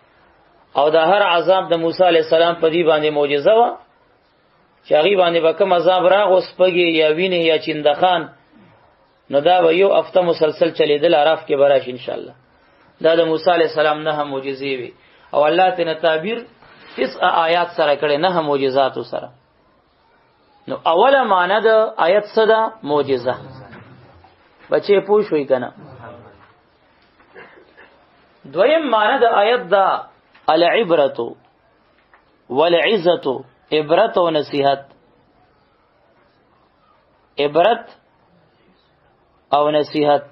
او د هر عذاب د موسی علی السلام په دی باندې معجزه وه چې هغې باندې به کوم عذاب راغو، سپږې یا وینې یا چیندخان، نو دا به یو هفته مسلسل چلیدل. عراف کې به راشي انشاءالله. دا د موسی علیه السلام نه معجزې وي، او الله ته تعبیر تسع آیات سره کړي، نه معجزاتو سره. نو اوله معنی د آیت څه ده؟ معجزه. بچې پوه شوي که نه؟ دویم معنی د آیت دا العبرت والعزت، عبرت او نصیحت، عبرت او نصیحت.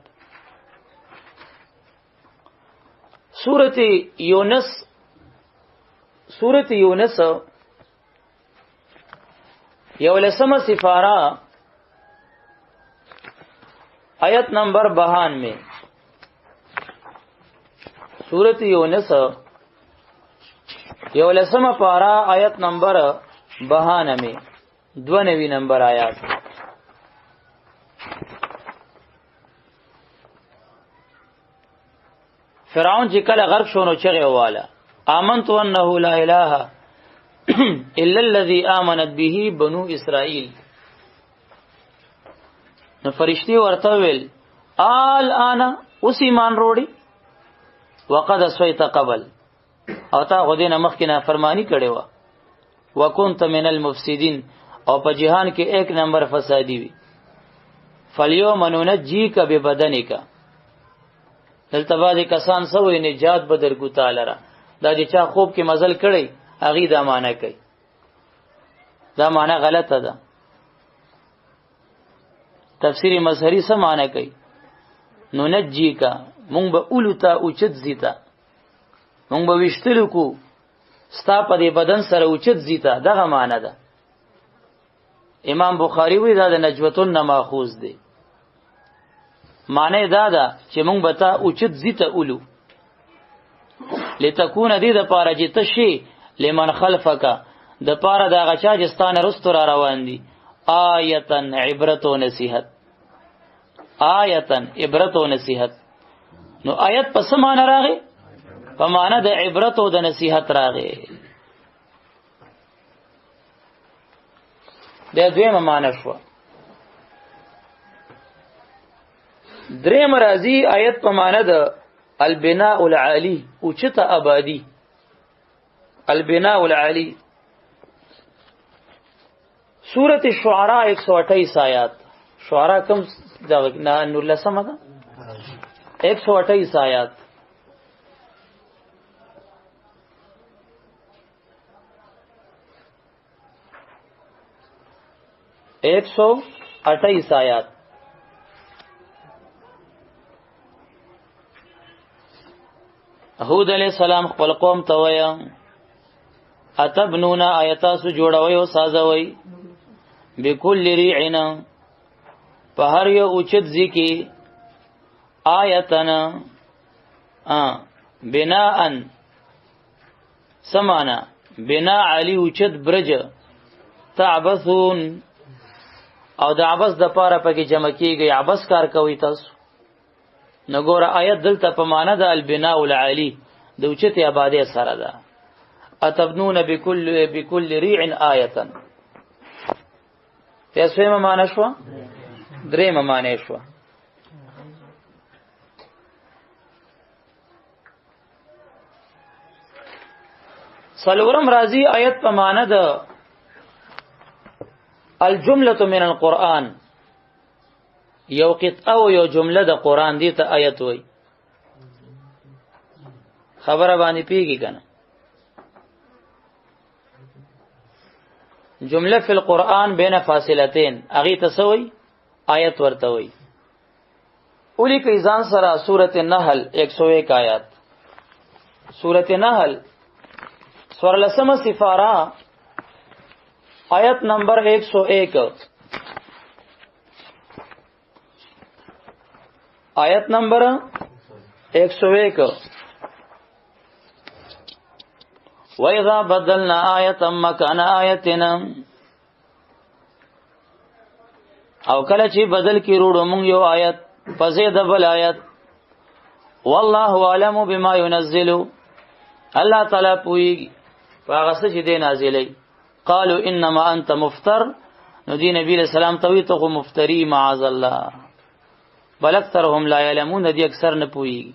سورت یونس، سورت یونس 11مه سفارہ آیت نمبر 92. سورت یونس یو لسمه پارا آیت نمبر 92 92 نمبر آیات. فرعون چې کله غرق شو نو چغه واله، آمنت انه لا اله الا الذي آمنت به بنو اسرائیل. نو فرشتي ورته ویل، آل انا اوس ایمان وروړي، وقد سویت قبل، او تا غو دینه مخکې نافرمانی کړې و، وکنت من المفسدين، او په جهان کې 1 نمبر فسادي وي. فلیوم ننجیک ببدنک، دلته بعضې کسان سوی نجات به درکو تعالی را، دا چې چا خوب کې مزل کړی هغې دا معنی کوي، دا معنی غلطه ده. تفسیر مظهری څه معنی کوي؟ ننجیک، مونږ به اولو ته اوچت زیته، مونږ به ویشتلو کو ستا په دې بدن سره اوچت زیته، دغه معنی ده. امام بخاری وی دا د نجوتون نه ماخوذ دی. معنی دا ده چې مونږ به تا اوچت زیته اولو، لتكون دې د پاره چې تشي لمن خلفک، د پاره د هغه چا چې ستا نه وروسته را روان دي، آیتن عبرت و نصیحت، آیتن عبرت و نصیحت. نو آیت په څه معنی راغی؟ په معنی د عبرت او د نصیحت راغی. دا دویمه معنی شوه. دریم راځي آیت په معنی د البناء العالی، اوچته آبادی، البناء العالی. سورة الشعراء 128 آیات. شعراء کم دغه نه نور لسمه ده، 128 آیات. 128 آیات. هود علیہ السلام خپل قوم ته ویا، اتبنون آیتا سو جوړوي او سازوي، بكل ریعنا، په هر یو اوچت ځي آیتنا بناء، سمانا بنا علی اوچت برج، تعبثون، او د عبس د پاره پکې جمع کیږي، عبس کار کوي تاسو. نو ګوره آیت دلته په معنا د البناء العالی د اوچتې آبادۍ سره ده. اتبنون بكل ریع آیتا. تاسو یې معنا شو، درېمه معنا شو. څلورم راځي آیت په معنا د الجمله من القرآن، یو قطعه او یو جمله د قرآن دی ته آیت وای. خبره باندې پیږي کنه؟ جمله فی القرآن بین فاصلتین، هغې ته څه وایي؟ آیت ورته وایي. ولیکئ ځان سره سورة النحل 101 آیات. سورة النحل څوارلسمه سفاره آیت نمبر 101. آیت نمبر 101. وَإِذَا بَدَّلْنَا آیَةً مَّكَانَ آیَةٍ، او کله چې بدل کی روړو مونږ یو آیت په ځای د بل آیت، والله اعلم بما ينزل، الله تعالی پوهیږي په هغه څه چې دی نازلوي. قالوا انما انت مفتر، نو دی نبی علیہ السلام ته وی ته خو مفتری، معاذ الله، بل اکثرهم لا يعلمون، دی اکثر نه پوهیږي.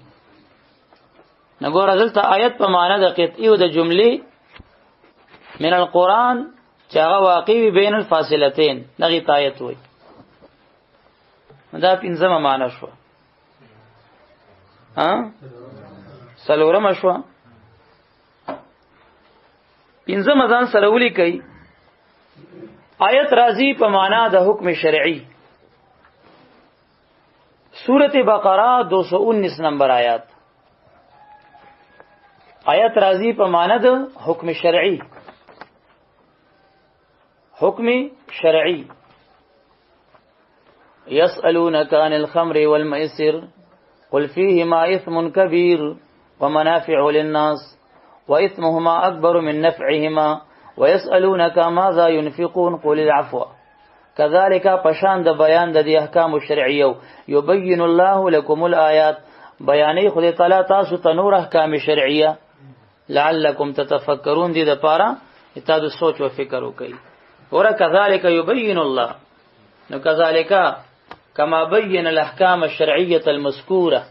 نو ګوره دلته آیت په معنا د قطعي او د جملې من القرآن چې هغه واقع وي بین الفاصلتین، دغې ته آیت وایي. دا پنځمه معنا شوه، څلورمه شوه. پنځمه ځان سره ولیکئ، آیت راځي په معنا د حکم شرعي. سورة بقره 219 نمبر آیات. آیت راځي په معنا د حکم شرعي، حکم شرعي. يسألونك عن الخمر والميسر قل فيهما إثم كبير ومنافع للناس واثمهما اکبر من نفعهما ويسالونك ماذا ينفقون قل العفو. كذلك پشان د بیان د دې احکام شرعیو یبین الله لكم الآیات، بیانې خدای تعالی تاسو ته نور احکام شرعیه لعلکم تتفکرون، دې د پاره تاسو سوچ او فکر وکړئ. ور كذلك یبین الله، نو كذلك کما بین الاحکام الشرعیه المذکوره،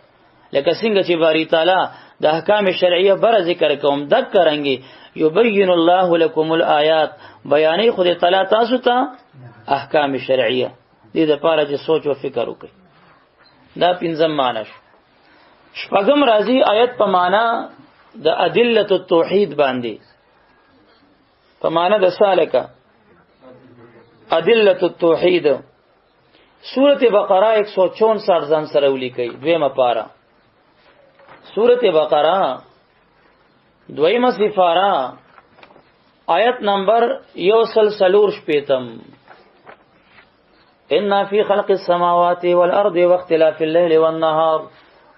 لکه څنګه چې باری تعالی د احکام شرعیه بر ذکر کوم دک کرنګي یبین الله لكم الآیات، بیانې خدای تعالی تاسو ته احکام شرعیه دې د پاره چې سوچ او فکر وکړئ. دا پنځم معنی شو. شپږم راځي آیت په معنا د ادله التوحید باندې، په معنا د سالکه ادله التوحید. سورت بقره 164 ځان سره ولیکئ، دویمه پاره سورت بقره دویمه سفاره آیت نمبر 164. ان فی خلق السماوات والارض واختلاف الليل والنهار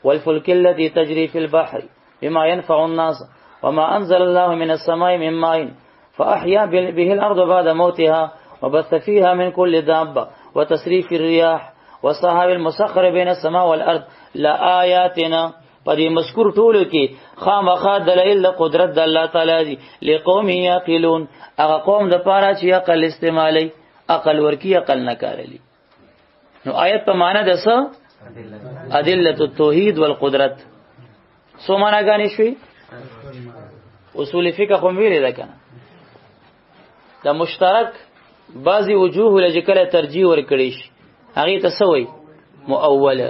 والفلك التي تجري في البحر بما ينفع الناس وما انزل الله من السماء من ماء فاحيا به الارض بعد موتها وبث فيها من كل دابه وتصريف الرياح والسحاب المسخر بين السماء والارض لآياتنا. په دې مذکور ټولو کې خامخا دلایل د قدرت د الله تعالی دي لقوم یعقلون، هغه قوم د پاره چې عقل استعمالي، عقل ورکی عقل نه کارلی. نو آیت په معنا د څه ادله التوحید والقدرت. سو معنا غانې شوي اصول فقه خو ویلې ده کنه، د مشترک بعضی وجوه لږ کله ترجیح ورکړي شي هغه ته سوی مؤوله،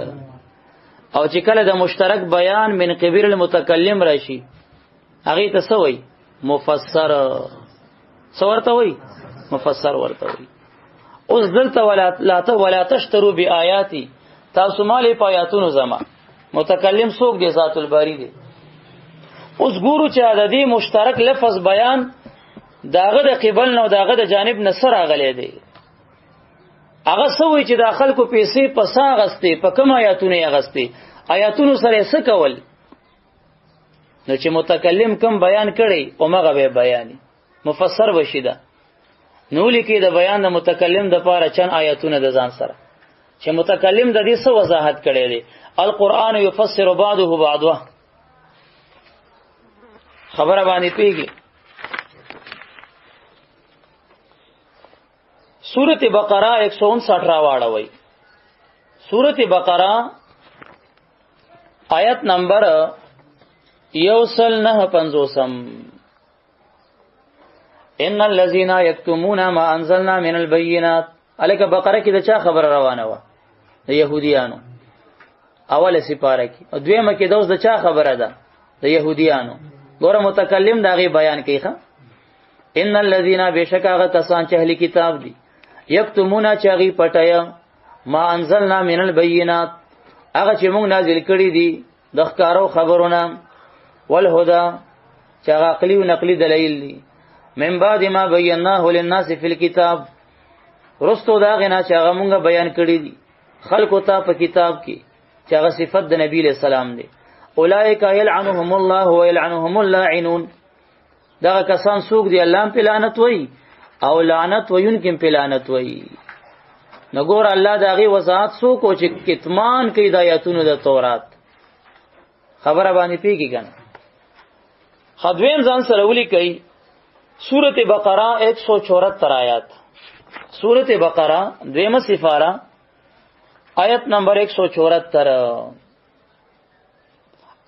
او چې کله د مشترک بیان من قبل المتکلم راشي هغه ته سوی مفسر. څه ورته وای؟ مفسر ورته وای. اوس دلته ولا لا ولا تشترو بیااتی، تاسو مال په آیاتونو زما متکلم څوک دی؟ ذات الباری دی. اوس ګورو چې د دې مشترک لفظ بیان داغه د قبل نو داغه د جانب نه سره راغلی دی. هغه سوی چې د خلکو پیسې په سا غستې، په کوم آیاتونو یې غستې، آیاتونو سره یې څه کول؟ نو چې متکلم کم بیان کړي او مغه به بیاني مفسر وشي ده. نو لیکي د بیان د متکلم د پاره چن آیاتونه د ځان سره چې متکلم د دې څه وضاحت کړي دي. القرآن یفسر بعضه بعضه، خبره باندې پیږي. سورت بقره 159 راواړوي، سورت بقره آیت نمبر 159. ان الذين يكتمون ما انزلنا من البينات. الکه بقره کې د چا خبره روانه و؟ د يهوديانو اوله سپاره کې، او دویمه کې د اوس د چا خبره ده؟ د يهوديانو. ګوره متکلم داغه بیان کوي. ښا ان الذين بشک هغه کسان چې اهل کتاب دي، یکتمون چې هغه پټایا ما انزلنا من البينات، هغه چې موږ نازل کړی دي د ښکارو خبرونه، والهدى چې هغه عقلي او نقلي دلایل دي، من بعد ما بیناه للناس فی الكتاب، رستو دا غنا چې هغه مونږ بیان کړی دي خلکو ته په کتاب کې چې هغه صفت د نبی له سلام دی. اولئک یلعنهم الله ویلعنهم اللاعنون. دغه کسان څوک دی؟ الله په لعنت وای او لعنت وینکم په لعنت وای. نو ګور الله دغه وضاحت څوک او چې کتمان کوي د آیاتونو د تورات خبره باندې پیږي کنه. خدویم ځان سره ولي کوي سورت بقره 174 آیات، سورت بقره دویمه سفاره آیت نمبر 174.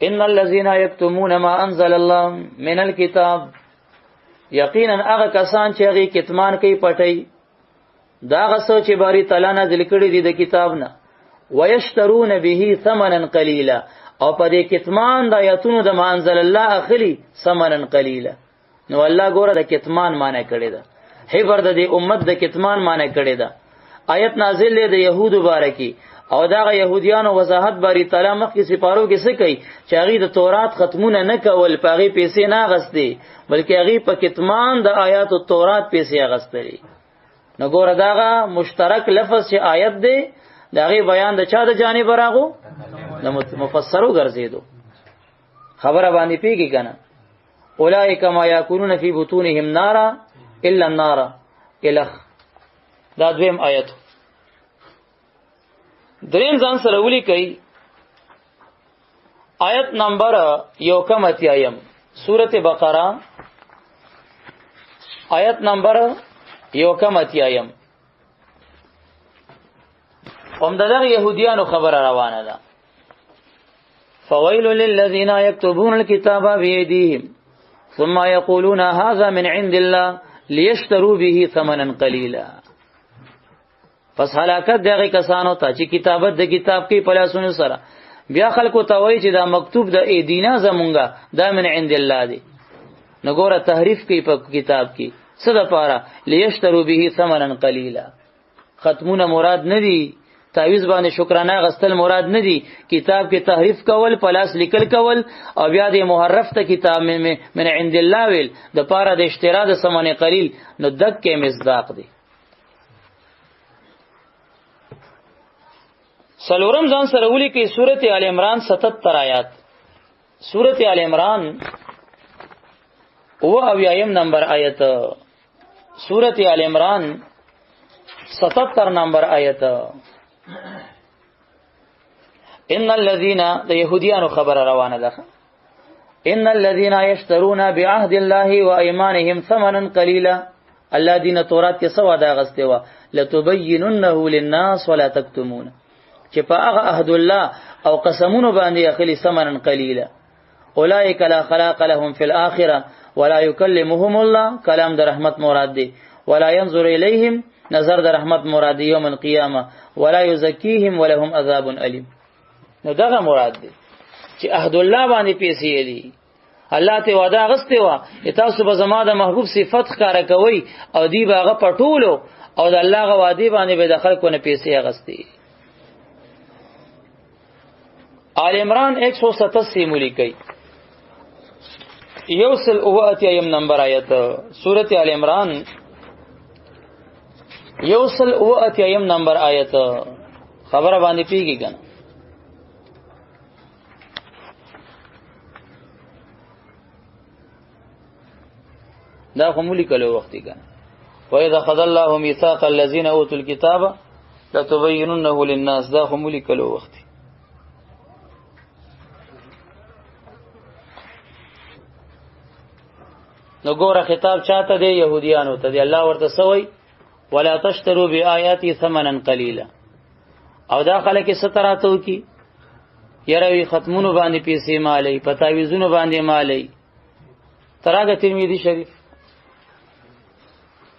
ان الذين يكتمون ما انزل الله من الكتاب، یقینا هغه کسان چې هغه کتمان کوي پټي دا غسو چې باری تعالی نازل کړی دی د کتاب نه، ويشترون به ثمنا قليلا، او په دې کتمان د آیاتونو د ما انزل الله اخلي ثمنا قليلا. نو الله ګوره د کتمان معنی کړی ده، حبر د دې امت د کتمان معنی کړی ده. آیت نازل دی د يهودو بارکی، او داغه يهوديانو وضاحت باری تعالی مخکې سپارو کې څه کوي چې هغه د تورات ختمونه نه کول، په هغه پیسې نه غستې، بلکې هغه په کتمان د آیات او تورات پیسې غستلې. نو ګوره داغه مشترک لفظ چې آیت دی داغه بیان د چا د جانب راغو د مفسرو ګرځیدو. خبره باندې پیږي کنه؟ اولئک ما یاکلون فی بطونهم نارا الا النار الخ. دا دویم آیت. دریم ځان سره ولي کوي آیت نمبر 81 سورته بقره، آیت نمبر 81. هم دغه يهوديانو خبره روانه ده. فويل للذين يكتبون الكتاب بأيديهم ثم يقولون هذا من عند الله ليشتروا به ثمنا قليلا. پس هلاکت دغه کسانو ته چې کتابت د کتاب کې پلاسونو سره بیا خلکو ته وایي چې دا مکتوب د ایدینا زمونږه دا من عند الله دی. نو ګوره تحریف کوي په کتاب کې، څه د پاره؟ لیشترو به ثمنا قلیلا. ختمونه مراد نه دي، تعویذ باندې شکرانه غستل مراد نه دي، کتاب کې تحریف کول، پلاس لیکل کول او بیا د محرف ته کتاب من عند الله ویل د پاره د اشترا د ثمن قلیل، نو دک کې مصداق دی. سلورم ځان سره ولي کې سورته ال عمران 77 آیات، سورته ال عمران او اویایم نمبر آیت، سورته ال عمران 77 نمبر آیت. ان الذين، د يهوديانو خبره روانه ده، ان الذين يشترون بعهد الله وايمانهم ثمنا قليلا. الله دین تورات کې سوا دا غسته وا، لتبيننه للناس ولا تكتمون، چې په هغه عهد الله او قسمونو باندې اخلي ثمنا قليلا. اولئک لا خلاق لهم فی الاخره ولا يكلمهم الله، کلام د رحمت مراد دی، ولا ينظر الیهم، نظر د رحمت مراد دی، یوم القیامه ولا یزکیهم ولهم عذاب الیم. نو دغه مراد دی چې عهد الله باندې پیسې دي، الله ته وعده غسته وا، تاسو به زما د محبوب صفت ښکارا کوي او دی باغه پټولو او د الله غ وعده باندې به د خلکو نه پیسې غستې. آل عمران 187 ملي کوي 180 نمبر آیت، سورت آل عمران 180 نمبر آیت. خبره باندې پیږي کنه؟ دا خو مولي کلو وختي کنه. وإذا خذ الله ميثاق الذين أوتوا الكتاب لتبيننه للناس، دا خو مولي کلو وختي. نو ګوره خطاب چاته دی؟ يهوديانو ته دی. الله ورته سوی ولا تشتروا بآياتي ثمنا قليلا. او دا خلک ستراتو کی یروي ختمونو باندې پیسې مالي، پتاویزونو باندې مالي. تراغه ترمذی شریف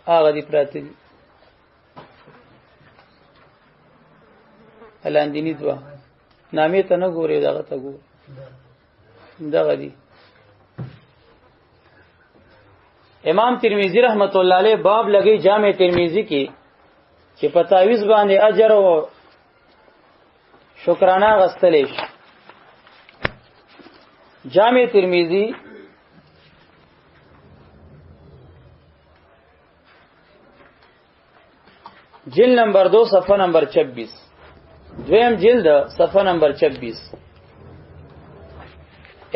هغه دی پراته دي، الاندینی دوا نامې ته نه ګوري، دغه ته ګوري، دغه دی. امام ترمذی رحمت الله علیه باب لګی جامع ترمذی کې چې پتاویز باندې اجر او شکرانه غستلې شي. جامع ترمذی جلد نمبر 2 صفحه نمبر 26، دویم جلد صفحه نمبر 26.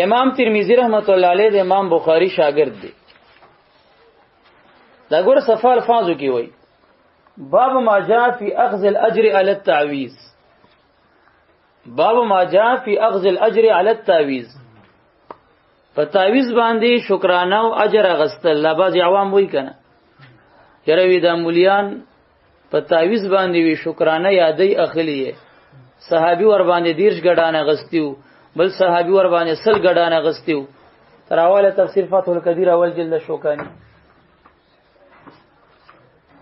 امام ترمذی رحمت الله علیه د امام بخاری شاګرد دی. دا ګور صفحه الفاظو کې وای باب ما جاء فی اخذ الاجر علی التعویذ، باب ما جاء فی اخذ الاجر علی التعویذ. په تعویذ باندې شکرانه او اجر غستل. لا باز عوام وای کنه یره وی دا مولیان په تعویذ باندې وی شکرانه یادې اخلي، صحابي ور باندې دیرش ګډانه غستیو، بل صحابي ور باندې سل ګډانه غستیو. تر اوله تفسیر فتح القدیر اول جلد شوکانی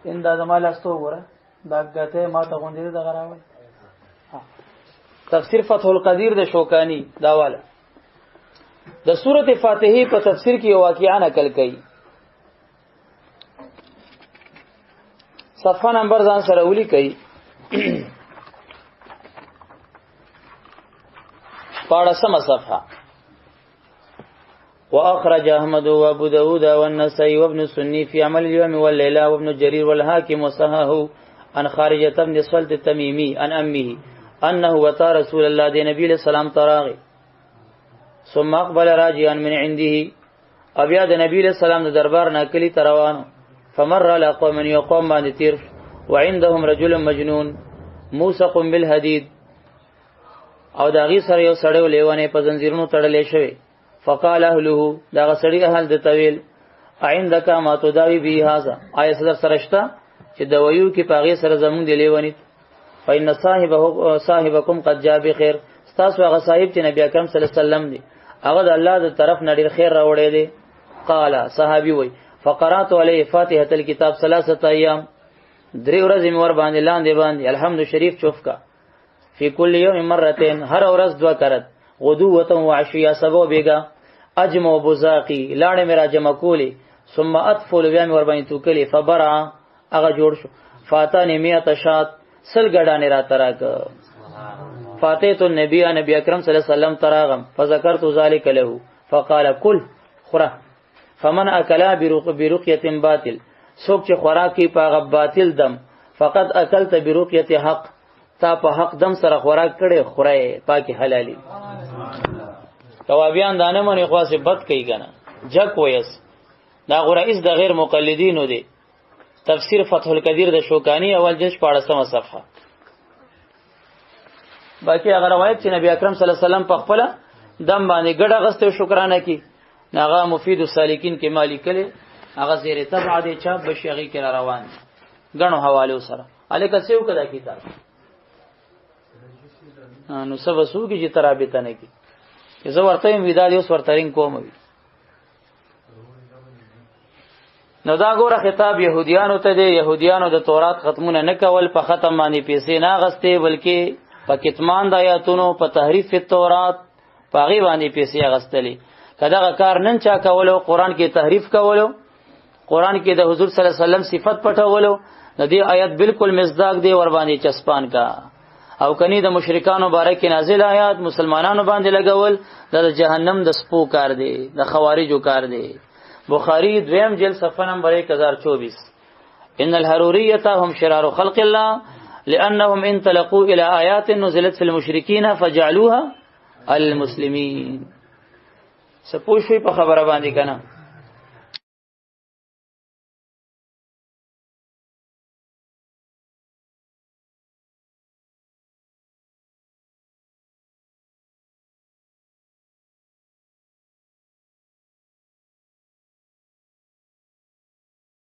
ان دا زما لاستو وګوره، دا ګته ما ته غوندې دا غراوي. تفسیر فتح القدیر د شوکانی دا والا د سورته فاتحه په تفسیر کې واقعا نقل کړي. صفحه نمبر ځان سره ولي کوي 14 صفحه. وأخرج أحمد وأبو داود والنسائي وابن السني في عمل اليوم والليلة وابن جرير والحاكم وصححه عن خارجة بن صلت التميمي عن أمه أنه وتا رسول الله دي نبي السلام تراغي ثم اقبل راجعا من عنده، او بیا د نبی له سلام د دربار نه کلی ته روانو. فمر على قوم، یو قوم باندې تیر، وعندهم رجل مجنون موسق بالحديد، او دا غي سره یو سړی لیونه په زنجیرونو تړلې شوی. فقال اهله، دا سړی اهل د طویل، عندك ما تداوي به هذا، آیا صدر سرشتہ چې دویو کې پاغه سره زمونږ دی لیونی. فإن صاحبه صاحبكم قد جاء بخير، تاسو هغه صاحب چې نبی اکرم صلی الله علیه وسلم دی، هغه د الله د طرف نه ډیر خیر راوړی دی. قال صحابي وای فقرات علیه فاتحه الكتاب ثلاثه ایام، درې ورځې مې ور باندې لاندې باندې الحمد شریف چوف کا، فی کل یوم مرتين، هر ورځ دوه کرت، غدوه و عشیه، سبا بیګا، اجمع بزاقی، لاړې مې را جمع کولې، ثم اطفل، بیا مې ور باندې توکلې، فبرع، هغه جوړ شو. فاتانی میات شات، سل ګډانې را تراک. فاتیت النبی، نبی اکرم صلی الله علیه وسلم تراغم، فذکرت ذلک له فقال کل، خره. فمن اکلا برقیه باطل، څوک چې خوراک کوي په هغه باطل دم، فقد اکلت برقیه حق، تا په حق دم سره خوراک کړي، خوره پاکي حلالي. توابیان دانه منی خاصه بد کوي کنه جک ویس. دا غره اس د غیر مقلدینو دی. تفسیر فتح القدیر د شوکانی اول جلد 14 صفحه. باقي هغه روایت چې نبی اکرم صلی الله علیه وسلم په خپل دم باندې ګډه غسته شکرانه کی، هغه مفید السالکین کې مالی کله هغه زیر تبع دی چاپ بشیغی کې روان غنو حوالو سره الکه سیو کدا کتاب نو سب سو کی چې ترابطه نه کی، زه ورته یم ودا دی اوس ورته رنګ کوم وی. نو دا ګوره خطاب يهوديانو ته دی. يهوديانو د تورات ختمونه نه کول، په ختم باندې پیسې نه غستې، بلکې په کتمان د آیاتونو، په تحریف تورات، په هغې باندې پیسې اغستلې. که دغه کار نن چا کولو، قرآن کې تحریف کولو، قرآن کې د حضور صلی الله علیه وسلم صفت پټولو، نو دې آیت بالکل مصداق دی ور باندې چسپان کا. او کني د مشرکانو باره کې نازل آیات مسلمانانو باندې لګول، دا د جهنم د سپو کار دی، د خوارجو کار دی. بخاری دویم جلد صفحه نمبر 1024. ان الحروریه هم شرار خلق الله لانهم انطلقوا الى آیات نزلت في المشرکین فجعلوها المسلمین. سپوشوی په خبره باندې کنه.